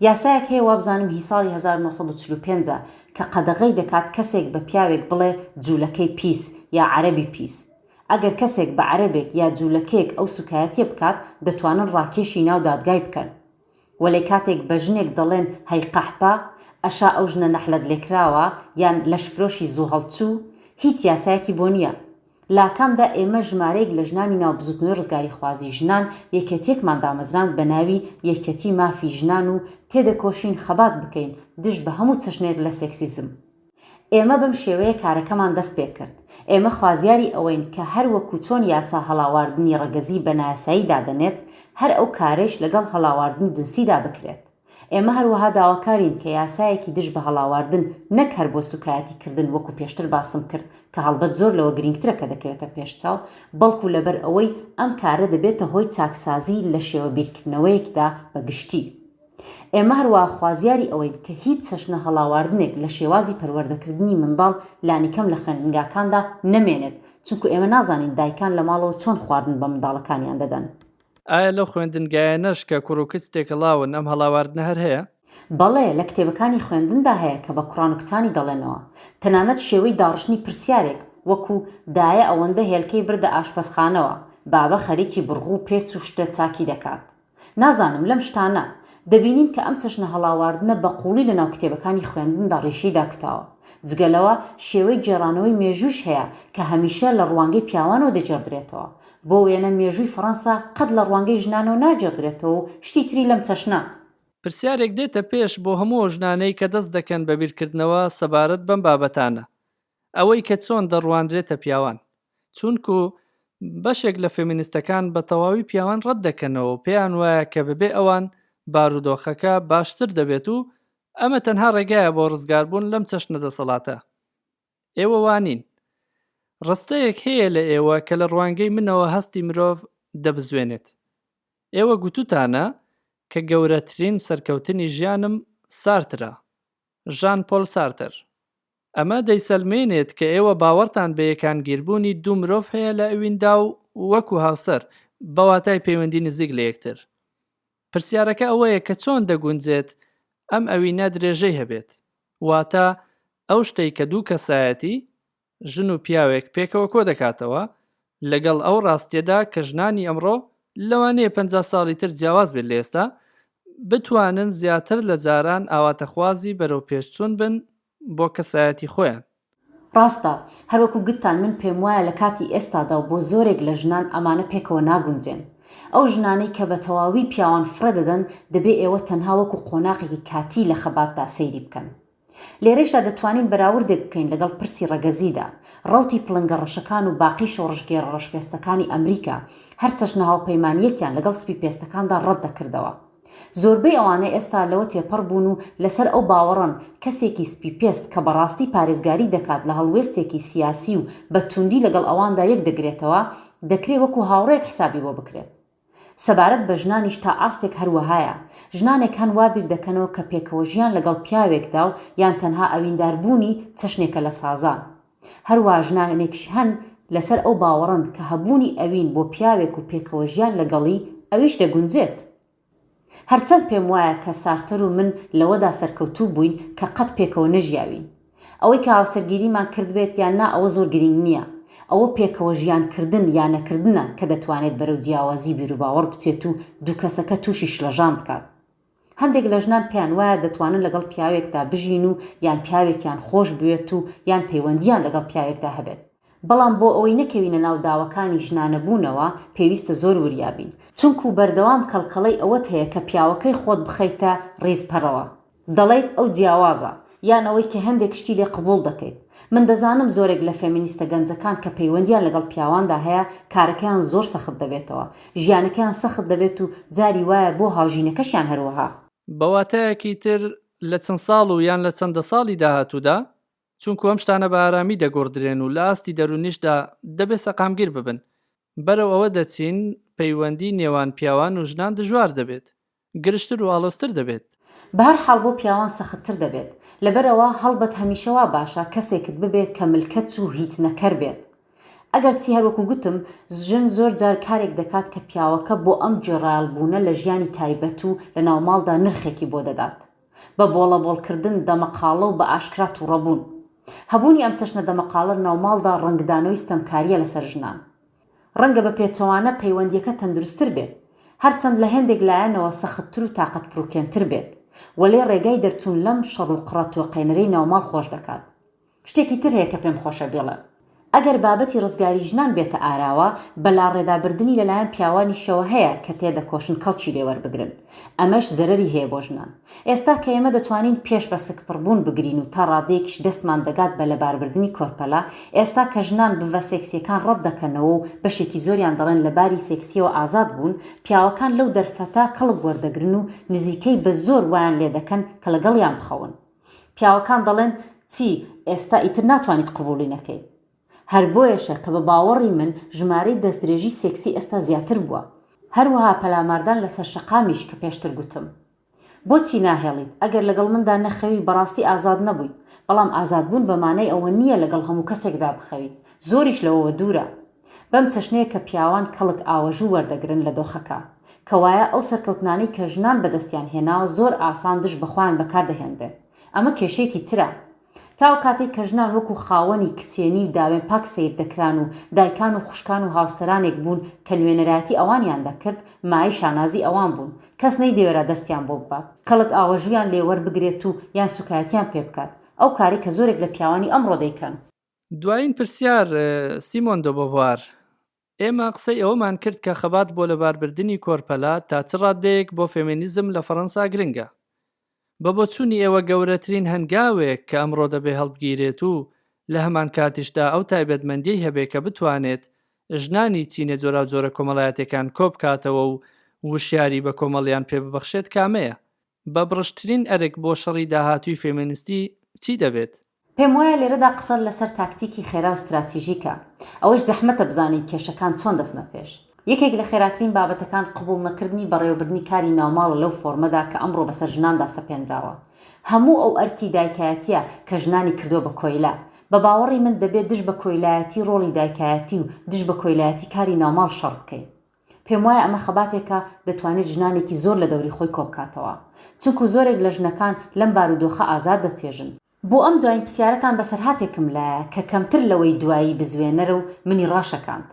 یاسایەک هەیە وابزانم هی ساڵی 1945 ە کە قەدەغەی دەکات کەسێک بە پیاوێک بڵێ جوولەکەی پیس یا عەرەبی پیس. ئەگەر کەسێک بە عەرەبێک یا جوولەکەیەک ئەو سووکایەتیە بکات دەتوانن ڕاکێشی ناو دادگای بکەن. وەلێ کاتێک بە ژنێک دەڵێن هەی قەحپە، ئەشا ئەو ژنە نەحلەت لێکراوە یان لەشفرۆشی زووهەڵچوو، هیچ یاسایەکی بۆ نییە. لاکامدا ئێمە ژمارەیەک لە ژنانی ناو بزوتنەوەی ڕزگاریخوازی ژنان یەکێتیەکمان دامەزراند بە ناوی یەکێتی مافی ژنان و تێدەکۆشین خەبات بکەین دژ بە هەموو چەشنێک لە سێکسیزم. ئێمە بەم شێوەیە کارەکەمان دەست پێکرد. ئێمە خوازیاری ئەوەین کە هەر وەکو چۆن یاسا هەڵاواردنی ڕەگەزی بە نایاسایی دادەنێت، هەر ئەو کارەیش لەگەڵ هەڵاواردنی جنسیدا بکرێت. ئێمە هەروەها داواکارین کە یاسایەکی دژ بە هەڵاواردن نەک هەر بۆ سوکایەتی کردن وەکو پێشتر باسم کرد کە هەڵبەت زۆر لەوە گرینگترە کە دەکەوێتە پێش چاو، بەڵکو لەبەر ئەوەی ئەم کارە دەبێتە هۆی چاکسازی لە شێوە بیرکردنەوەیەکدا بە گشتی. ئێمە هەروەها خوازیاری ئەوەین کە هیچ چەشنە هەڵاواردنێک لە شێوازی پەروەردەکردنی منداڵ لانیکەم لە خوێندنگاکاندا نەمێنێت، چونکو ئێمە نازانین دایکان لە ماڵەوە چۆن خواردن بە منداڵەکانیان دەدەن. ئایا لەو خوێندنگایانەش کە کوڕ و کچ تێکەڵاون ئەم هەڵاواردنە هەر هەیە؟ بەڵێ، لە کتێبەکانی خوێندندا هەیە کە بە کوڕان و کچانی دەڵێنەوە. تەنانەت شێوەی داڕشتنی پرسیارێک، وەکو، دایە ئەوەندە هێلکەی بردە ئاشپەزخانەوە؟ بابە خەریکی بڕغو و پێچ و شتە چاکی دەکات. نازانم، لەم شتانە. دەبینین کە ئەم چەشنە هەڵاواردنە بە قووڵی لەناو کتێبەکانی خوێندندا ڕیشەی داکوتاوە. جگە لەوە، شێوەی گێڕانەوەی مێژووش هەیە کە هەمیشە لە ڕوانگەی پیاوانەوە دەگێڕدرێتەوە. بۆ وێنە مێژووی فەڕەنسا قەت لە ڕوانگەی ژنانەوە ناگێڕدرێتەوە و شتی تری لەم چەشنە. پرسیارێک دێتە پێش بۆ هەموو ئەو ژنانەی کە دەست دەکەن بە بیرکردنەوە سەبارەت بەم بابەتانە، ئەوەی کە چۆن دەڕوانرێتە پیاوان. چونکو بەشێک لە فێمینستەکان بە تەواوی پیاوان ڕەت دەکەنەوە و پێیان وایە کە بەبێ ئەوان بارودۆخەکە باشتر دەبێت و ئەمە تەنها ڕێگایە بۆ ڕزگاربوون لەم چەشنە دەسەڵاتە. ئێوە وا نین. ڕستەیەک هەیە لە ئێوە کە لە ڕوانگەی منەوە هەستی مرۆڤ دەبزوێنێت. ئێوە گوتوتانە کە گەورەترین سەرکەوتنی ژیانم سارترە، ژان پۆل سارتەر. ئەمە دەیسەلمێنێت کە ئێوە باوەڕتان بە یەکانگیربوونی دوو مرۆڤ هەیە لە ئەویندا و وەکو هاوسەر، بە واتای پەیوەندی نزیک لە یەکتر. پرسیارەکە ئەوەیە کە چۆن دەگونجێت ئەم ئەوینە درێژەی هەبێت؟ واتە ئەو شتەی کە دوو کەسایەتی، ژن و پیاوێک پێکەوە کۆدەکاتەوە، لەگەڵ ئەو ڕاستیەدا کە ژنانی ئەمڕۆ، لەوانەیە 50 ساڵی تر جیاواز بێت لە ئێستا، بتوانن زیاتر لە جاران ئاواتەخوازی بەرەوپێشچوون بن بۆ کەسایەتی خۆیان. ڕاستە، هەروەکو گوتتان من پێموایە لە کاتی ئێستادا و بۆ زۆرێک لە ژنان ئەمانە پێکەوە ناگونجێن. ئەو ژنانەی کە بە تەواوی پیاوان فڕێ دەدەن دەبێ ئێوە تەنها وەکو قۆناغێکی کاتی لە خەباتدا سەیری بکەن. لێرەیشدا دەتوانین بەراوردێک بکەین لەگەڵ پرسی ڕەگەزیدا، ڕەوتی پڵنگە ڕەشەکان و باقی شۆڕشگێڕە ڕەشپێستەکانی ئەمریکا هەر چەشنە هاوپەیمانییەکیان لەگەڵ سپیپێستەکاندا ڕەت دەکردەوە. زۆربەی ئەوانە ئێستا لەوە تێپەڕ بوون و لەسەر ئەو باوەڕەن کەسێکی سپیپێست کە بەڕاستی پارێزگاری دەکات لە هەڵوێستێکی سیاسی و بە توندی لەگەڵ ئەواندا یەک دەگرێتەوە، دەکرێ وەکو هاوڕێیەک حسابی بۆ بکرێت. سەبارەت بە ژنانیش تا ئاستێک هەر وەهایە. ژنانێک هەن وا بیر دەکەنەوە کە پێکەوەژیان لەگەڵ پیاوێکدا و یان تەنها ئەوینداربوونی چەشنێکە لە سازان. هەروەها ژنانێکیش هەن لەسەر ئەو باوەڕەن کە هەبوونی ئەوین بۆ پیاوێک و پێکەوەژیان لەگەڵی، ئەویش دەگونجێت. هەرچەند پێم وایە کە سارتەر و من لەوەدا سەرکەوتوو بووین کە قەت پێکەوە نەژیاوین. ئەوەی کە هاوسەرگیریمان کردبێت یان نا ئەوە زۆر گرینگ نییە. ئەوە پێکەوە ژیان کردن یا نەکردنە کە دەتوانێت بەرەو جیاوازی بیروباوەڕ بچێت و دووکەسەکە تووشی شڵەژان بکات. هەندێک لە ژنان پێیان وایە دەتوانن لەگەڵ پیاوێکدا بژین و یان پیاوێکیان خۆش بوێت و یان پەیوەندییان لەگەڵ پیاوێکدا هەبێت. بەڵام بۆ ئەوەی نەکەوینە ناو داوەکانی ژنانەبوونەوە پێویستە زۆر وریا بین. چونکو بەردەوام کەڵکەڵەی ئەوەت هەیە کە پیاوەکەی خۆت بخەیتە ڕیزپەڕەوە. دەڵێیت ئەو جیاوازە، یان ئەوەی کە هەندێک شتی لێ قبوڵ دەکەیت. من دەزانم زۆرێک لە فێمینیستە گەنجەکان کە پەیوەندییان لەگەڵ پیاواندا هەیە کارەکەیان زۆر سەخت دەبێتەوە، ژیانەکەیان سەخت دەبێت و جاری وایە بۆ هاوژینەکەشیان هەروەها. بە واتایەکی تر لە چەند ساڵ و یان لە چەند دە ساڵی داهاتوودا، چونکو ئەم شتانە بە ئارامی دەگۆڕدرێن و لە ئاستی دەروونیشدا دەبێ سەقامگیر ببن، بەرەو ئەوە دەچین پەیوەندی نێوان پیاوان و ژنان دژوار دەبێت، گرژتر و ئاڵۆزتر دەبێت. بەهەرحاڵ بۆ پیاوان سەختتر دەبێت. لەبەرئەوە هەڵبەت هەمیشە وا باشە کەسێکت ببێت کە ملکەچ و هیچ نەکەر بێت. ئەگەرچی هەروەکو گوتم ژن زۆر جار کارێک دەکات کە پیاوەکە بۆ ئەم گوێڕایەڵبوونە لە ژیانی تایبەت و لە ناوماڵدا نرخێکی بۆ دەدات. بە بۆڵەبۆڵکردن، دەمەقاڵە و بە ئاشکرا توڕەبوون. هەبوونی ئەم چەشنە دەمەقاڵە لە ناوماڵدا ڕەنگدانەوەی ستەمکارییە لەسەر ژنان. ڕەنگە بە پێچەوانە پەیوەندییەکە تەندروستتر بێت، هەرچەند لە هێندێک لایەنەوە سەختتر و تاقەتپڕوکێنتر بێت، وەلێ ڕێگای دەرچوون لەم شەڕ و قڕە تۆقێنەرەی ناوماڵ خۆش دەکات. شتێکی تر هەیە کە پێم خۆشە بیڵێم. ئەگەر بابەتی ڕزگاری ژنان بێتە ئاراوە، بە لاڕێدابردنی لەلایەن پیاوانیشەوە هەیە کە تێدەکۆشن کەڵکی لێ وەربگرن. ئەمەش زەرەری هەیە بۆ ژنان. ئێستا کە ئێمە دەتوانین پێش بە سکپڕبوون بگرین و تا ڕادەیەکیش دەستمان دەگات بە لەباربردنی کۆرپەلە، ئێستا کە ژنان بڤە سێکسییەکان ڕەت دەکەنەوە و بەشێکی زۆریان دەڵێن لە باری سێکسییەوە ئازاد بوون، پیاوەکان لەو دەرفەتە کەڵک وەردەگرن و نزیکەی بە زۆر وایان لێدەکەن کە لەگەڵیان بخەون. پیاوەکان دەڵێن چی ئێستا ئیتر ناتوانیت قبوڵی نەکەیت. هەر بۆیەشە کە بە باوەڕی من ژمارەی دەستدرێژی سێکسی ئێستا زیاتر بووە. هەروەها پەلاماردان لەسەر شەقامیش کە پێشتر گوتم. بۆچی ناهێڵیت؟ ئەگەر لەگەڵ مندا نەخەوی بەڕاستی ئازاد نەبوویت. بەڵام ئازادبوون بە مانای ئەوە نییە لەگەڵ هەموو کەسێکدا بخەویت. زۆریش لەوەوە دوورە. بەم چەشنەیە کە پیاوان کەڵک ئاوەژوو وەردەگرن لە دۆخەکە. کەوایە ئەو سەرکەوتنانەی کە ژنان بەدەستیان هێناوە زۆر ئاسان دژ بە خۆیان بەکار دەهێنرێت. ئەمە کێشەیەکی ترە. تا ئەو کاتەی کە ژنان وەکو خاوەنی کچێنی و داوێن پاک سەیر دەکران و دایکان و خوشکان و هاوسەرانێک بوون کە نوێنەرایەتی ئەوانیان دەکرد، مایەی شانازی ئەوان بوون. کەس نەیدەوێرا دەستیان بۆ ببات، کەڵک ئاوەژوویان لێ وەربگرێت و یان سوکایەتیان پێ بکات. ئەو کارەی کە زۆرێک لە پیاوانی ئەمڕۆ دەیکەن. دوایین پرسیار، سیمۆن دۆبۆڤوار، ئێمە قسەی ئەوەمان کرد کە خەبات بۆ لەباربردنی کۆرپەلە تا چ ڕاددەیەک بۆ فێمێنیزم لە فەڕەنسا گرنگە. بە بۆچوونی ئێوە گەورەترین هەنگاوێک کە ئەمڕۆ دەبێ هەڵبگیرێت و لە هەمانکاتیشدا ئەو تایبەتمەندیەی هەبێ کە بتوانێت ژنانی چینە جۆراوجۆرە کۆمەڵایەتیەکان کۆبکاتەوە و وشیاری بە کۆمەڵیان پێ ببەخشێت کامەیە؟ بە بڕشتترین ئەرک بۆ شەڕی داهاتووی فێمێنستی چی دەبێت؟ پێموایە لێرەدا قسە لەسەر تاکتیکی خێرا و ستراتیژیکە، ئەوەیش زەحمەتە بزانین کێشەکان چۆن دەچنە پێش. یەکێک لە خێراترین بابەتەکان قبوڵنەکردنی بەڕێوەبردنی کاری ناوماڵە لەو فۆرمەدا کە ئەمڕۆ بەسەر ژناندا سەپێنراوە. هەموو ئەو ئەرکی دایکایەتییە کە ژنانی کردووە بە کۆیلە. بە باوەڕی من دەبێت دژ بە کۆیلایەتی ڕۆڵی دایکایەتی و دژ بە کۆیلایەتی کاری ناوماڵ شەڕ بکەین. پێموایە ئەمە خەباتێکە دەتوانێت ژنانێکی زۆر لە دەوری خۆی کۆبکاتەوە. چونکو زۆرێک لە ژنەکان لەم بارودۆخە ئازار دەچێژن. بۆ ئەم دوایین پرسیارەتان بەسەرهاتێکم لایە کە کەمتر لەوەی دوایی بزوێنەرە و منی ڕاشەکاند.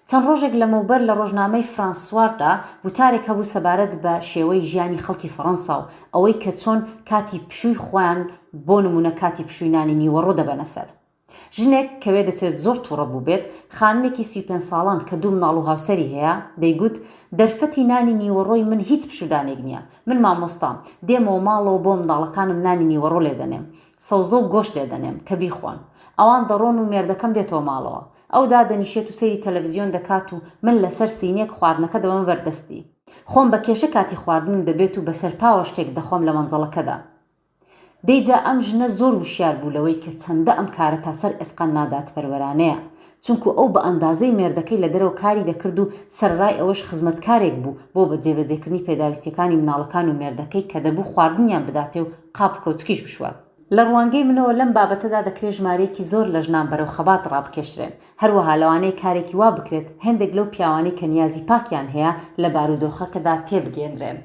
چەند ڕۆژێک لەمەوبەر لە ڕۆژنامەی فرانس سواردا وتارێک هەبوو سەبارەت بە شێوەی ژیانی خەڵکی فەڕەنسا و ئەوەی کە چۆن کاتی پشووی خۆیان بۆ نموونە کاتی پشووی نانی نیوەڕۆ دەبەنە سەر. ژنێک کە وێدەچێت زۆر توڕە بووبێت، خانمێکی 35 ساڵان کە دوو منداڵ و هاوسەری هەیە، دەیگوت، دەرفەتی نانی نیوەڕۆی من هیچ پشوودانێک نییە، من مامۆستام، دێمەوە ماڵەوە بۆ منداڵەکانم نانی نیوەڕۆ لێدەنێم، سەوزە و گۆشت لێدەنێم کە بیخۆن. ئەوان دەڕۆن و مێردەکەم دێتەوە ماڵەوە. ئەو دادەنیشێت و سەیری تەلەڤزیۆن دەکات و من لەسەر سینییەک خواردنەکە دەبەمە بەر دەستی. خۆم بە کێشە کاتی خواردنم دەبێت و بەسەرپاوە شتێک دەخۆم لە مەنزەڵەکەدا. دەی جا ئەم ژنە زۆر وشیار بوو لەوەی کە چەندە ئەم کارە تا سەر ئێسقان نادادپەروەرانەیە، چونکو ئەو بە ئەندازەی مێردەکەی لە دەرەوە کاری دەکرد و سەرەڕای ئەوەش خزمەتکارێک بوو بۆ بە جێبەجێکردنی پێداویستیەکانی مناڵەکان و مێردەکەی کە دەبوو خواردنیان بداتێ و قاپ و کەوچکیش بشوات. لە ڕوانگەی منەوە لەم بابەتەدا دەکرێ ژمارەیەکی زۆر لە ژنان بەرەو خەبات ڕابکێشرێن، هەروەها لەوانەیە کارێکی وا بکرێت هێندێک لەو پیاوانەی کە نیازی پاکیان هەیە لە بارودۆخەکەدا تێبگەیەنرێن.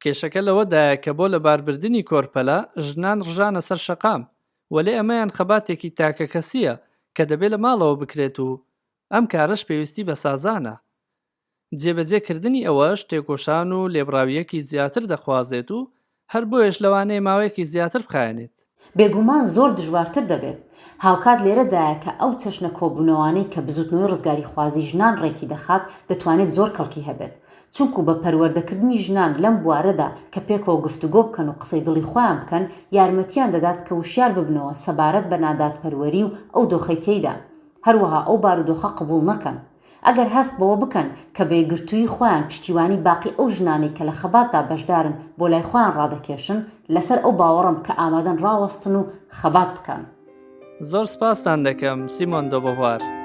کێشەکە لەوەدایە کە بۆ لەباربردنی کۆرپەلە، ژنان ڕژانە سەر شەقام، وەلێ ئەمەیان خەباتێکی تاکەکەسییە کە دەبێ لە ماڵەوە بکرێت و ئەم کارەش پێویستی بە سازانە. جێبەجێ کردنی ئەوەش تێکۆشان و لێبڕاوییەکی زیاتر دەخوازێت و هەر بۆیەش لەوانەیە ماوەیەکی زیاتر بخایەنێت. بێگومان زۆر دژوارتر دەبێت. هاوکات لێرەدایە کە ئەو چەشنە کۆبوونەوانەی کە بزووتنەوەی ڕزگاریخوازی ژنان ڕێکی دەخات دەتوانێت زۆر کەڵکی هەبێت. چونکو بە پەروەردەکردنی ژنان لەم بوارەدا کە پێکەوە گفتوگۆ بکەن و قسەی دڵی خۆیان بکەن، یارمەتیان دەدات کە وشیار ببنەوە سەبارەت بە نادادپەروەری و ئەو دۆخەی تێیدان. هەروەها ئەو بارودۆخە قبوڵ نەکەن. ئەگەر هەست بەوە بکەن کە بە یەکگرتوویی خۆیان پشتیوانی باقی ئەو ژنانەی کە لە خەباتدا بەشدارن بۆ لای خۆیان ڕادەکێشن، لەسەر ئەو باوەڕەم کە ئامادەن ڕاوەستن و خەبات بکەن. زۆر سپاستان دەکەم سیمۆن دۆبۆڤوار.